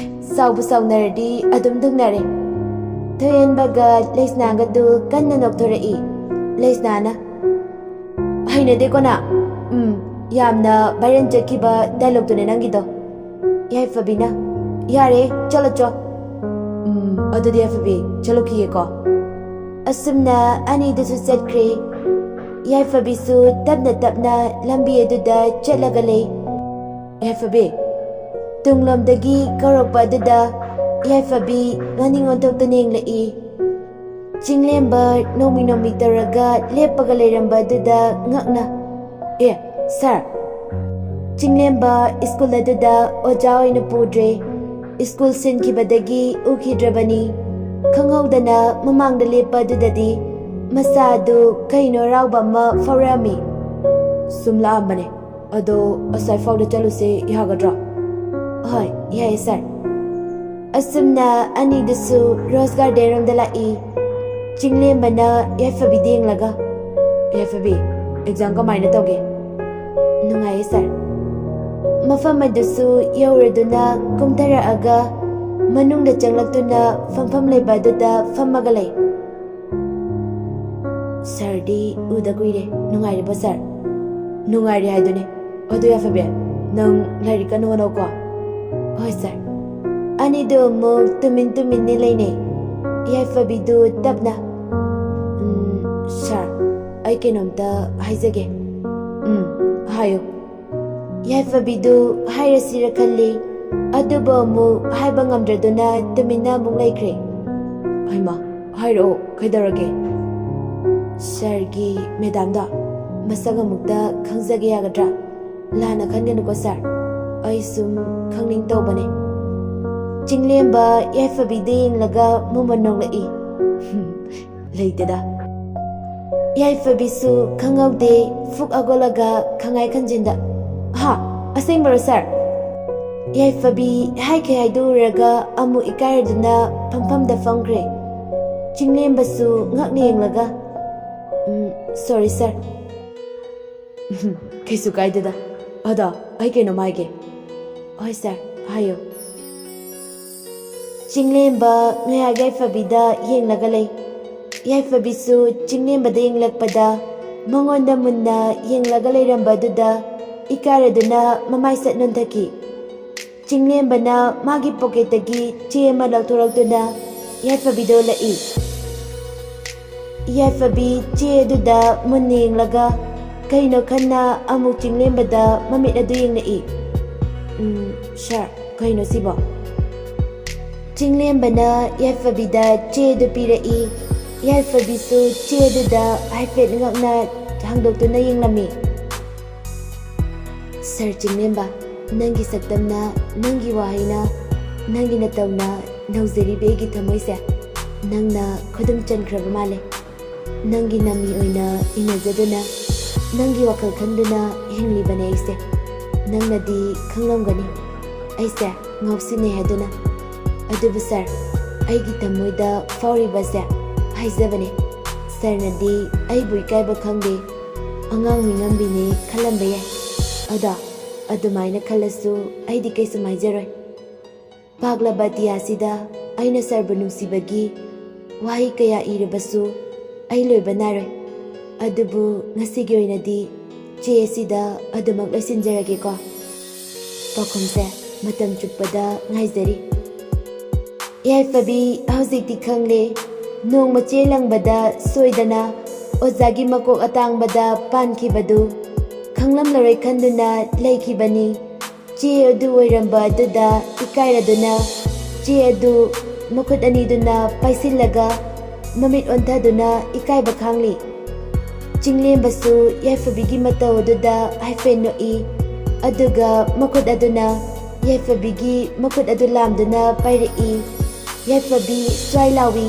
ꯁꯥꯎꯕꯨ ꯁꯥꯎꯅꯔꯗꯤ ꯑꯗꯨꯝ ꯊꯨꯡꯅꯔꯦ꯫" ꯊꯣꯏꯍꯦꯟꯕꯒ ꯂꯩꯁꯅꯥꯒꯗꯨ ꯀꯟꯅ ꯅꯣꯛꯊꯣꯔꯛꯏ꯫ ꯂꯩꯁꯅꯥꯅ, "ꯍꯩꯅꯗꯦꯀꯣ ꯅꯪ? ꯎꯝ, ꯌꯥꯝꯅ ꯚꯥꯏꯔꯦꯜ ꯆꯠꯈꯤꯕ ꯗꯥꯏꯂꯣꯛꯇꯨꯅꯦ ꯅꯪꯒꯤꯗꯣ꯫" ꯌꯥꯏꯐꯕꯤꯅ, "ꯌꯥꯔꯦ, ꯆꯠꯂꯣ ꯆꯣ꯫" "ꯎꯝ, ꯑꯗꯨꯗꯤ ꯌꯥꯏꯐꯕꯤ, ꯆꯠꯂꯨꯈꯤꯒꯦꯀꯣ꯫" ꯑꯁꯨꯝꯅ ꯑꯅꯤꯗꯨꯁꯨ ꯆꯠꯈ꯭ꯔꯦ꯫ ꯌꯥꯏꯐꯕꯤꯁꯨ ꯇꯞꯅ ꯇꯞꯅ ꯂꯝꯕꯤ ꯑꯗꯨꯗ ꯆꯠꯂꯒ ꯂꯩ꯫ "ꯌꯥꯏꯐꯕꯤ!" ꯇꯨꯡꯂꯣꯝꯗꯒꯤ ꯀꯧꯔꯛꯄ ꯑꯗꯨꯗ ꯌꯥꯏꯐꯕꯤ ꯃꯅꯤꯡ ꯑꯣꯟꯊꯣꯛꯇꯨꯅ ꯌꯦꯡꯂꯛꯏ꯫ ꯆꯤꯡꯂꯦꯝꯕ ꯅꯣꯡꯃꯤ ꯅꯣꯡꯃꯤ ꯇꯧꯔꯒ ꯂꯦꯞꯄꯒ ꯂꯩꯔꯝꯕ ꯑꯗꯨꯗ ꯉꯛꯅ, "ꯑꯦ, ꯁꯥꯔ!" ꯆꯤꯡꯂꯦꯝꯕ ꯁ꯭ꯀꯨꯜ ꯑꯗꯨꯗ ꯑꯣꯖꯥ ꯑꯣꯏꯅ ꯄꯨꯗ꯭ꯔꯦ꯫ ꯁ꯭ꯀꯨꯜ ꯁꯤꯟꯈꯤꯕꯗꯒꯤ ꯎꯈꯤꯗ꯭ꯔꯕꯅꯤ꯫ ꯈꯪꯍꯧꯗꯅ ꯃꯃꯥꯡꯗ ꯂꯦꯞꯄ ꯑꯗꯨꯗꯗꯤ ꯃꯁꯥꯗꯨ ꯀꯩꯅꯣ ꯍꯔꯥꯎꯕ ꯑꯃ ꯐꯥꯎꯔꯛꯑꯝꯃꯤ꯫ "ꯁꯨꯝ ꯂꯥꯛꯑꯝꯕꯅꯦ꯫ ꯑꯗꯣ ꯑꯁ꯭ꯋꯥꯏ ꯐꯥꯎꯗ ꯆꯠꯂꯨꯁꯦ, ꯌꯥꯒꯗ꯭ꯔꯣ?" "ꯍꯣꯏ, ꯌꯥꯏꯌꯦ ꯁꯥꯔ꯫" ꯑꯁꯨꯝꯅ ꯑꯅꯤꯗꯨꯁꯨ ꯔꯣꯁ ꯒꯥꯔꯗꯦꯟ ꯔꯣꯝꯗ ꯂꯥꯛꯏ꯫ ꯆꯤꯡꯂꯦꯝꯕꯅ ꯌꯥꯏꯐꯕꯤꯗ ꯌꯦꯡꯂꯒ, "ꯌꯥꯏꯐꯕꯤ, ꯑꯦꯛꯖꯥꯝ ꯀꯃꯥꯏꯅ ꯇꯧꯒꯦ?" "ꯅꯨꯡꯉꯥꯏꯌꯦ ꯁꯥꯔ꯫" ꯃꯐꯝ ꯑꯗꯨꯁꯨ ꯌꯧꯔꯗꯨꯅ ꯀꯨꯝꯊꯔꯛꯑꯒ ꯃꯅꯨꯡꯗ ꯆꯪꯂꯛꯇꯨꯅ ꯐꯝꯐꯝ ꯂꯩꯕ ꯑꯗꯨꯗ ꯐꯝꯃꯒ ꯂꯩ꯫ "ꯁꯥꯔꯗꯤ ꯎꯗ ꯀꯨꯏꯔꯦ, ꯅꯨꯡꯉꯥꯏꯔꯤꯕꯣ ꯁꯥꯔ?" "ꯅꯨꯡꯉꯥꯏꯔꯤ ꯍꯥꯏꯗꯨꯅꯤ꯫ ꯑꯗꯨ ꯌꯥꯏꯐꯕꯤ, ꯅꯪ ꯂꯥꯏꯔꯤꯛ ꯀꯟꯅ ꯍꯣꯠꯅꯧꯀꯣ꯫" "ꯍꯣꯏ ꯁꯥꯔ꯫" ꯑꯅꯤꯗꯨ ꯑꯃꯨꯛ ꯇꯨꯃꯤꯟ ꯇꯨꯃꯤꯟꯅ ꯂꯩꯅꯩ꯫ ꯌꯥꯏꯐꯕꯤꯗꯨ ꯇꯞꯅ, "ꯎꯝ, ꯁꯥꯔ, ꯑꯩ ꯀꯩꯅꯣꯝꯇ ꯍꯥꯏꯖꯒꯦ꯫" "ꯎꯝ, ꯍꯥꯏꯌꯨ꯫" ꯌꯥꯏꯐꯕꯤꯗꯨ ꯍꯥꯏꯔꯁꯤꯔ ꯈꯜꯂꯤ, ꯑꯗꯨꯕꯨ ꯑꯃꯨꯛ ꯍꯥꯏꯕ ꯉꯝꯗ꯭ꯔꯗꯨꯅ ꯇꯨꯃꯤꯟꯅ ꯑꯃꯨꯛ ꯂꯩꯈ꯭ꯔꯦ꯫ "ꯍꯩꯃꯥ, ꯍꯥꯏꯔꯛꯑꯣ, ꯀꯩꯗꯧꯔꯒꯦ?" "ꯁꯥꯔꯒꯤ ꯃꯦꯗꯥꯝꯗꯣ ꯃꯁꯛ ꯑꯃꯨꯛꯇ ꯈꯪꯖꯒꯦ ꯌꯥꯒꯗ꯭ꯔꯥ?" "ꯂꯥꯟꯅ ꯈꯟꯒꯅꯨꯀꯣ ꯁꯥꯔ, ꯑꯩ ꯁꯨꯝ ꯈꯪꯅꯤꯡ ꯇꯧꯕꯅꯦ꯫" ꯆꯤꯡꯂꯦꯝꯕ ꯌꯥꯏꯐꯕꯤꯗ ꯌꯦꯡꯂꯒ ꯃꯨꯃꯟ ꯅꯣꯛꯂꯛꯏ꯫ "ꯂꯩꯇꯦꯗ꯫" ꯌꯥꯏꯐꯕꯤꯁꯨ ꯈꯪꯍꯧꯗꯦ, ꯐꯨꯛ ꯑꯒꯣꯜꯂꯒ ꯈꯪꯉꯥꯏ ꯈꯟꯖꯤꯟꯗ, "ꯍꯥ? ꯑꯁꯦꯡꯕꯔꯣ ꯁꯥꯔ?" ꯌꯥꯏꯐꯕꯤ ꯍꯥꯏꯈꯩ ꯍꯥꯏꯗꯣꯛꯎꯔꯒ ꯑꯃꯨꯛ ꯏꯀꯥꯏꯔꯗꯨꯅ ꯐꯝꯐꯝꯗ ꯐꯝꯈ꯭ꯔꯦ꯫ ꯆꯤꯡꯂꯦꯝꯕꯁꯨ ꯉꯛꯅ ꯌꯦꯡꯂꯒ, "ꯎꯝ, ꯁꯣꯔꯤ ꯁꯥꯔ꯫" "ꯀꯩꯁꯨ ꯀꯥꯏꯗꯦꯗ꯫ ꯑꯗꯣ ꯑꯩ ꯀꯩꯅꯣꯝ ꯍꯥꯏꯒꯦ꯫" "ꯍꯣꯏ ꯁꯥꯔ, ꯍꯥꯏꯌꯨ꯫" ꯆꯤꯡꯂꯦꯝꯕ ꯉꯥꯏꯍꯥꯛ ꯌꯥꯏꯐꯕꯤꯗ ꯌꯦꯡꯂꯒ ꯂꯩ꯫ ꯌꯥꯏꯐꯕꯤꯁꯨ ꯆꯤꯡꯂꯦꯝꯕꯗ ꯌꯦꯡꯂꯛꯄꯗ ꯃꯉꯣꯟꯗ ꯃꯨꯟꯅ ꯌꯦꯡꯂꯒ ꯂꯩꯔꯝꯕ ꯑꯗꯨꯗ ꯏꯀꯥꯏꯔꯗꯨꯅ ꯃꯃꯥꯏ ꯁꯠ ꯅꯣꯟꯊꯈꯤ꯫ ꯆꯤꯡꯂꯦꯝꯕꯅ ꯃꯥꯒꯤ ꯄꯣꯀꯦꯠꯇꯒꯤ ꯆꯦ ꯑꯃ ꯂꯧꯊꯣꯔꯛꯇꯨꯅ ꯌꯥꯏꯐꯕꯤꯗ ꯎꯠꯂꯛꯏ꯫ ꯌꯥꯏꯐꯕꯤ ꯆꯦ ꯑꯗꯨꯗ ꯃꯨꯟꯅ ꯌꯦꯡꯂꯒ ꯀꯩꯅꯣ ꯈꯟꯅ ꯑꯃꯨꯛ ꯆꯤꯡꯂꯦꯝꯕꯗ ꯃꯃꯤꯠ ꯑꯗꯨ ꯌꯦꯡꯂꯛꯏ꯫ "ꯎꯝ, ꯁꯥꯔ, ꯀꯩꯅꯣ ꯁꯤꯕꯣ?" ꯆꯤꯡꯂꯦꯝꯕꯅ ꯌꯥꯏꯐꯕꯤꯗ ꯆꯦ ꯑꯗꯨ ꯄꯤꯔꯛꯏ꯫ ꯌꯥꯏꯐꯕꯤꯁꯨ ꯆꯦ ꯑꯗꯨꯗ ꯍꯥꯏꯐꯦꯠ ꯉꯛꯅ ꯍꯥꯡꯗꯣꯛꯇꯨꯅ ꯌꯦꯡꯂꯝꯃꯤ꯫ "ꯁꯥꯔ ꯆꯤꯡꯂꯦꯝꯕ, ꯅꯪꯒꯤ ꯁꯛꯇꯝꯅ, ꯅꯪꯒꯤ ꯋꯥꯍꯩꯅ ꯅꯪꯒꯤ ꯅꯇꯧꯅ ꯅꯧꯖꯔꯤꯕꯤ ꯑꯩꯒꯤ ꯊꯃꯣꯏꯁꯦ ꯅꯪꯅ ꯈꯨꯗꯨꯝ ꯆꯟꯈ꯭ꯔꯕ ꯃꯥꯜꯂꯦ꯫ ꯅꯪꯒꯤ ꯅꯃꯤ ꯑꯣꯏꯅ ꯏꯟꯅꯖꯗꯨꯅ, ꯅꯪꯒꯤ ꯋꯥꯈꯜ ꯈꯟꯗꯨꯅ ꯍꯤꯡꯂꯤꯕꯅꯦ ꯑꯩꯁꯦ꯫ ꯅꯪꯅꯗꯤ ꯈꯪꯂꯝꯒꯅꯤ ꯑꯩꯁꯦ ꯉꯥꯎꯁꯤꯟꯅꯩ ꯍꯥꯏꯗꯨꯅ꯫ ꯑꯗꯨꯕꯨ ꯁꯥꯔ, ꯑꯩꯒꯤ ꯊꯃꯣꯏꯗ ꯐꯥꯎꯔꯤꯕꯁꯦ ꯍꯥꯏꯖꯕꯅꯦ꯫ ꯁꯥꯔꯅꯗꯤ ꯑꯩꯕꯨ ꯏꯀꯥꯏꯕ ꯈꯪꯗꯦ, ꯑꯉꯥꯡ ꯃꯤꯉꯝꯕꯤꯅꯦ ꯈꯜꯂꯝꯕ ꯌꯥꯏ꯫ ꯑꯗꯣ ꯑꯗꯨꯃꯥꯏꯅ ꯈꯜꯂꯁꯨ ꯑꯩꯗꯤ ꯀꯩꯁꯨꯝ ꯍꯥꯏꯖꯔꯣꯏ꯫ ꯄꯥꯛꯂꯕ ꯑꯇꯤꯌꯥꯁꯤꯗ ꯑꯩꯅ ꯁꯥꯔꯕꯨ ꯅꯨꯡꯁꯤꯕꯒꯤ ꯋꯥꯍꯩ ꯀꯌꯥ ꯏꯔꯕꯁꯨ ꯑꯩ ꯂꯣꯏꯕ ꯅꯥꯏꯔꯣꯏ꯫ ꯑꯗꯨꯕꯨ ꯉꯁꯤꯒꯤ ꯑꯣꯏꯅꯗꯤ ꯆꯦ ꯑꯁꯤꯗ ꯑꯗꯨꯃꯛ ꯂꯣꯏꯁꯤꯟꯖꯔꯒꯦꯀꯣ꯫ ꯄꯥꯎꯈꯨꯝꯁꯦ ꯃꯇꯝ ꯆꯨꯞꯄꯗ ꯉꯥꯏꯖꯔꯤ꯫ ꯌꯥꯏꯐꯕꯤ ꯍꯧꯖꯤꯛꯇꯤ ꯈꯪꯂꯦ, ꯅꯣꯡꯃ ꯆꯦ ꯂꯪꯕꯗ ꯁꯣꯏꯗꯅ ꯑꯣꯖꯥꯒꯤ ꯃꯀꯣꯛ ꯑꯇꯥꯡꯕꯗ ꯄꯥꯟꯈꯤꯕꯗꯨ ꯈꯪꯂꯝꯂꯔꯣꯏ ꯈꯟꯗꯨꯅ ꯂꯩꯈꯤꯕꯅꯤ꯫ ꯆꯦ ꯑꯗꯨ ꯑꯣꯏꯔꯝꯕ ꯑꯗꯨꯗ ꯏꯀꯥꯏꯔꯗꯨꯅ ꯆꯦ ꯑꯗꯨ ꯃꯈꯨꯠ ꯑꯅꯤꯗꯨꯅ ꯄꯥꯏꯁꯤꯜꯂꯒ ꯃꯃꯤꯠ ꯑꯣꯟꯊꯗꯨꯅ ꯏꯀꯥꯏꯕ ꯈꯥꯡꯂꯤ꯫ ꯆꯤꯡꯂꯦꯝꯕꯁꯨ ꯌꯥꯏꯐꯕꯤꯒꯤ ꯃꯇꯧ ꯑꯗꯨꯗ ꯍꯥꯏꯐꯦꯠ ꯅꯣꯛꯏ꯫ ꯑꯗꯨꯒ ꯃꯈꯨꯠ ꯑꯗꯨꯅ ꯌꯥꯏꯐꯕꯤꯒꯤ ꯃꯈꯨꯠ ꯑꯗꯨ ꯂꯥꯝꯗꯨꯅ ꯄꯥꯏꯔꯛꯏ꯫ ꯌꯥꯏꯐꯕꯤ ꯁ꯭ꯋꯥꯏ ꯂꯥꯎꯏ꯫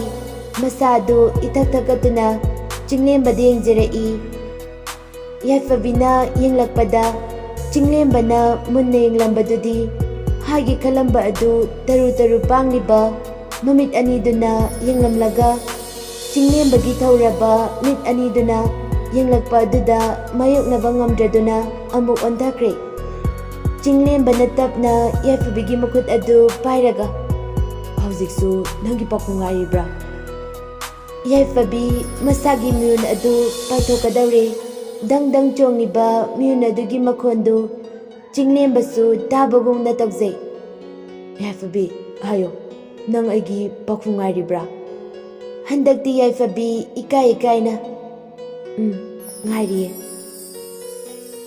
ꯃꯁꯥ ꯑꯗꯨ ꯏꯊꯛ ꯊꯛꯀꯠꯇꯨꯅ ꯆꯤꯡꯂꯦꯝꯕꯗ ꯌꯦꯡꯖꯔꯛꯏ꯫ ꯌꯥꯏꯐꯕꯤꯅ ꯌꯦꯡꯂꯛꯄꯗ ꯆꯤꯡꯂꯦꯝꯕꯅ ꯃꯨꯟꯅ ꯌꯦꯡꯂꯝꯕꯗꯨꯗꯤ ꯍꯥꯏꯒꯦ ꯈꯜꯂꯝꯕ ꯑꯗꯨ ꯇꯔꯨ ꯇꯔꯨ ꯄꯥꯡꯂꯤꯕ ꯃꯃꯤꯠ ꯑꯅꯤꯗꯨꯅ ꯌꯦꯡꯂꯝꯂꯒ ꯆꯤꯡꯂꯦꯝꯕꯒꯤ ꯊꯧꯔꯕ ꯃꯤꯠ ꯑꯅꯤꯗꯨꯅ ꯌꯦꯡꯂꯛꯄ ꯑꯗꯨꯗ ꯃꯥꯌꯣꯛꯅꯕ ꯉꯝꯗ꯭ꯔꯗꯨꯅ ꯑꯃꯨꯛ ꯑꯣꯟꯊꯈ꯭ꯔꯦ꯫ ꯆꯤꯡꯂꯦꯝꯕꯅ ꯇꯞꯅ ꯌꯥꯏꯐꯕꯤꯒꯤ ꯃꯈꯨꯠ ꯑꯗꯨ ꯄꯥꯏꯔꯒ, "ꯍꯧꯖꯤꯛꯁꯨ ꯅꯪꯒꯤ ꯄꯥꯎꯈꯨꯝ ꯉꯥꯏꯔꯤꯕ꯭ꯔꯥ?" ꯌꯥꯏꯐꯕꯤ ꯃꯁꯥꯒꯤ ꯃꯤꯍꯨꯟ ꯑꯗꯨ ꯄꯥꯏꯊꯣꯛꯀꯗꯧꯔꯦ꯫ ꯗꯪ ꯗꯪ ꯆꯣꯡꯂꯤꯕ ꯃꯤꯍꯨꯟ ꯑꯗꯨꯒꯤ ꯃꯈꯣꯟꯗꯨ ꯆꯤꯡꯂꯦꯝꯕꯁꯨ ꯇꯥꯕꯒꯨꯝꯅ ꯇꯧꯖꯩ꯫ "ꯌꯥꯏꯐꯕꯤ, ꯍꯥꯏꯌꯣ, ꯅꯪ ꯑꯩꯒꯤ ꯄꯥꯎꯈꯨꯝ ꯉꯥꯏꯔꯤꯕ꯭ꯔꯥ?" ꯍꯟꯗꯛꯇꯤ ꯌꯥꯏꯐꯕꯤ ꯏꯀꯥꯏ ꯏꯀꯥꯏꯅ, "ꯎꯝ, ꯉꯥꯏꯔꯤꯌꯦ꯫"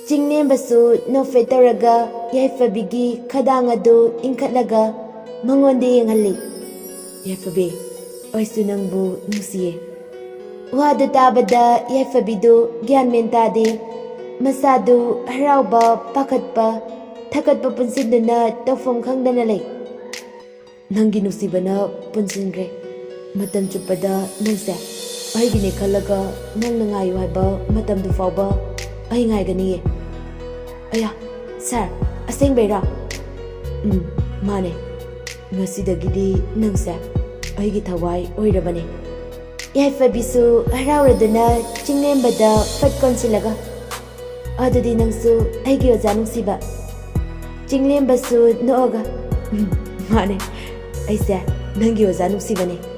ꯆꯤꯡꯂꯦꯝꯕꯁꯨ ꯅꯣꯛꯐꯦꯠ ꯇꯧꯔꯒ ꯌꯥꯏꯐꯕꯤꯒꯤ ꯈꯗꯥꯡ ꯑꯗꯨ ꯏꯟꯈꯠꯂꯒ ꯃꯉꯣꯟꯗ ꯌꯦꯡꯍꯜꯂꯤ꯫ "ꯌꯥꯏꯐꯕꯤ, ꯑꯩꯁꯨ ꯅꯪꯕꯨ ꯅꯨꯡꯁꯤꯌꯦ꯫" ꯋꯥꯗꯨ ꯇꯥꯕꯗ ꯌꯥꯏꯐꯕꯤꯗꯨ ꯒ꯭ꯌꯥꯟ ꯃꯦꯟ ꯇꯥꯗꯦ꯫ ꯃꯁꯥꯗꯨ ꯍꯔꯥꯎꯕ, ꯄꯥꯈꯠꯄ, ꯊꯀꯠꯄ ꯄꯨꯟꯁꯤꯟꯗꯨꯅ ꯇꯧꯐꯝ ꯈꯪꯗꯅ ꯂꯩ꯫ ꯅꯪꯒꯤ ꯅꯨꯡꯁꯤꯕꯅ ꯄꯨꯟꯁꯤꯟꯈ꯭ꯔꯦ꯫ ꯃꯇꯝ ꯆꯨꯞꯄꯗ ꯅꯪꯁꯦ ꯑꯩꯒꯤꯅꯦ ꯈꯜꯂꯒ ꯅꯪꯅ ꯉꯥꯏꯌꯨ ꯍꯥꯏꯕ ꯃꯇꯝꯗꯨ ꯐꯥꯎꯕ ꯑꯩ ꯉꯥꯏꯒꯅꯤꯌꯦ꯫ ꯑꯌꯥ, ꯁꯥꯔ, ꯑꯁꯦꯡꯕꯩꯔꯥ? ꯎꯝ, ꯃꯥꯅꯦ꯫ ꯉꯁꯤꯗꯒꯤꯗꯤ ꯅꯪꯁꯦ ꯑꯩꯒꯤ ꯊꯋꯥꯏ ꯑꯣꯏꯔꯕꯅꯦ꯫ ꯌꯥꯏꯐꯕꯤꯁꯨ ꯍꯔꯥꯎꯔꯗꯨꯅ ꯆꯤꯡꯂꯦꯝꯕꯗ ꯐꯠ ꯀꯣꯟꯁꯤꯜꯂꯒ, "ꯑꯗꯨꯗꯤ ꯅꯪꯁꯨ ꯑꯩꯒꯤ ꯑꯣꯖꯥ ꯅꯨꯡꯁꯤꯕ?" ꯆꯤꯡꯂꯦꯝꯕꯁꯨ ꯅꯣꯛꯑꯒ, "ꯎꯝ, ꯃꯥꯅꯦ, ꯑꯩꯁꯦ ꯅꯪꯒꯤ ꯑꯣꯖꯥ ꯅꯨꯡꯁꯤꯕꯅꯦ꯫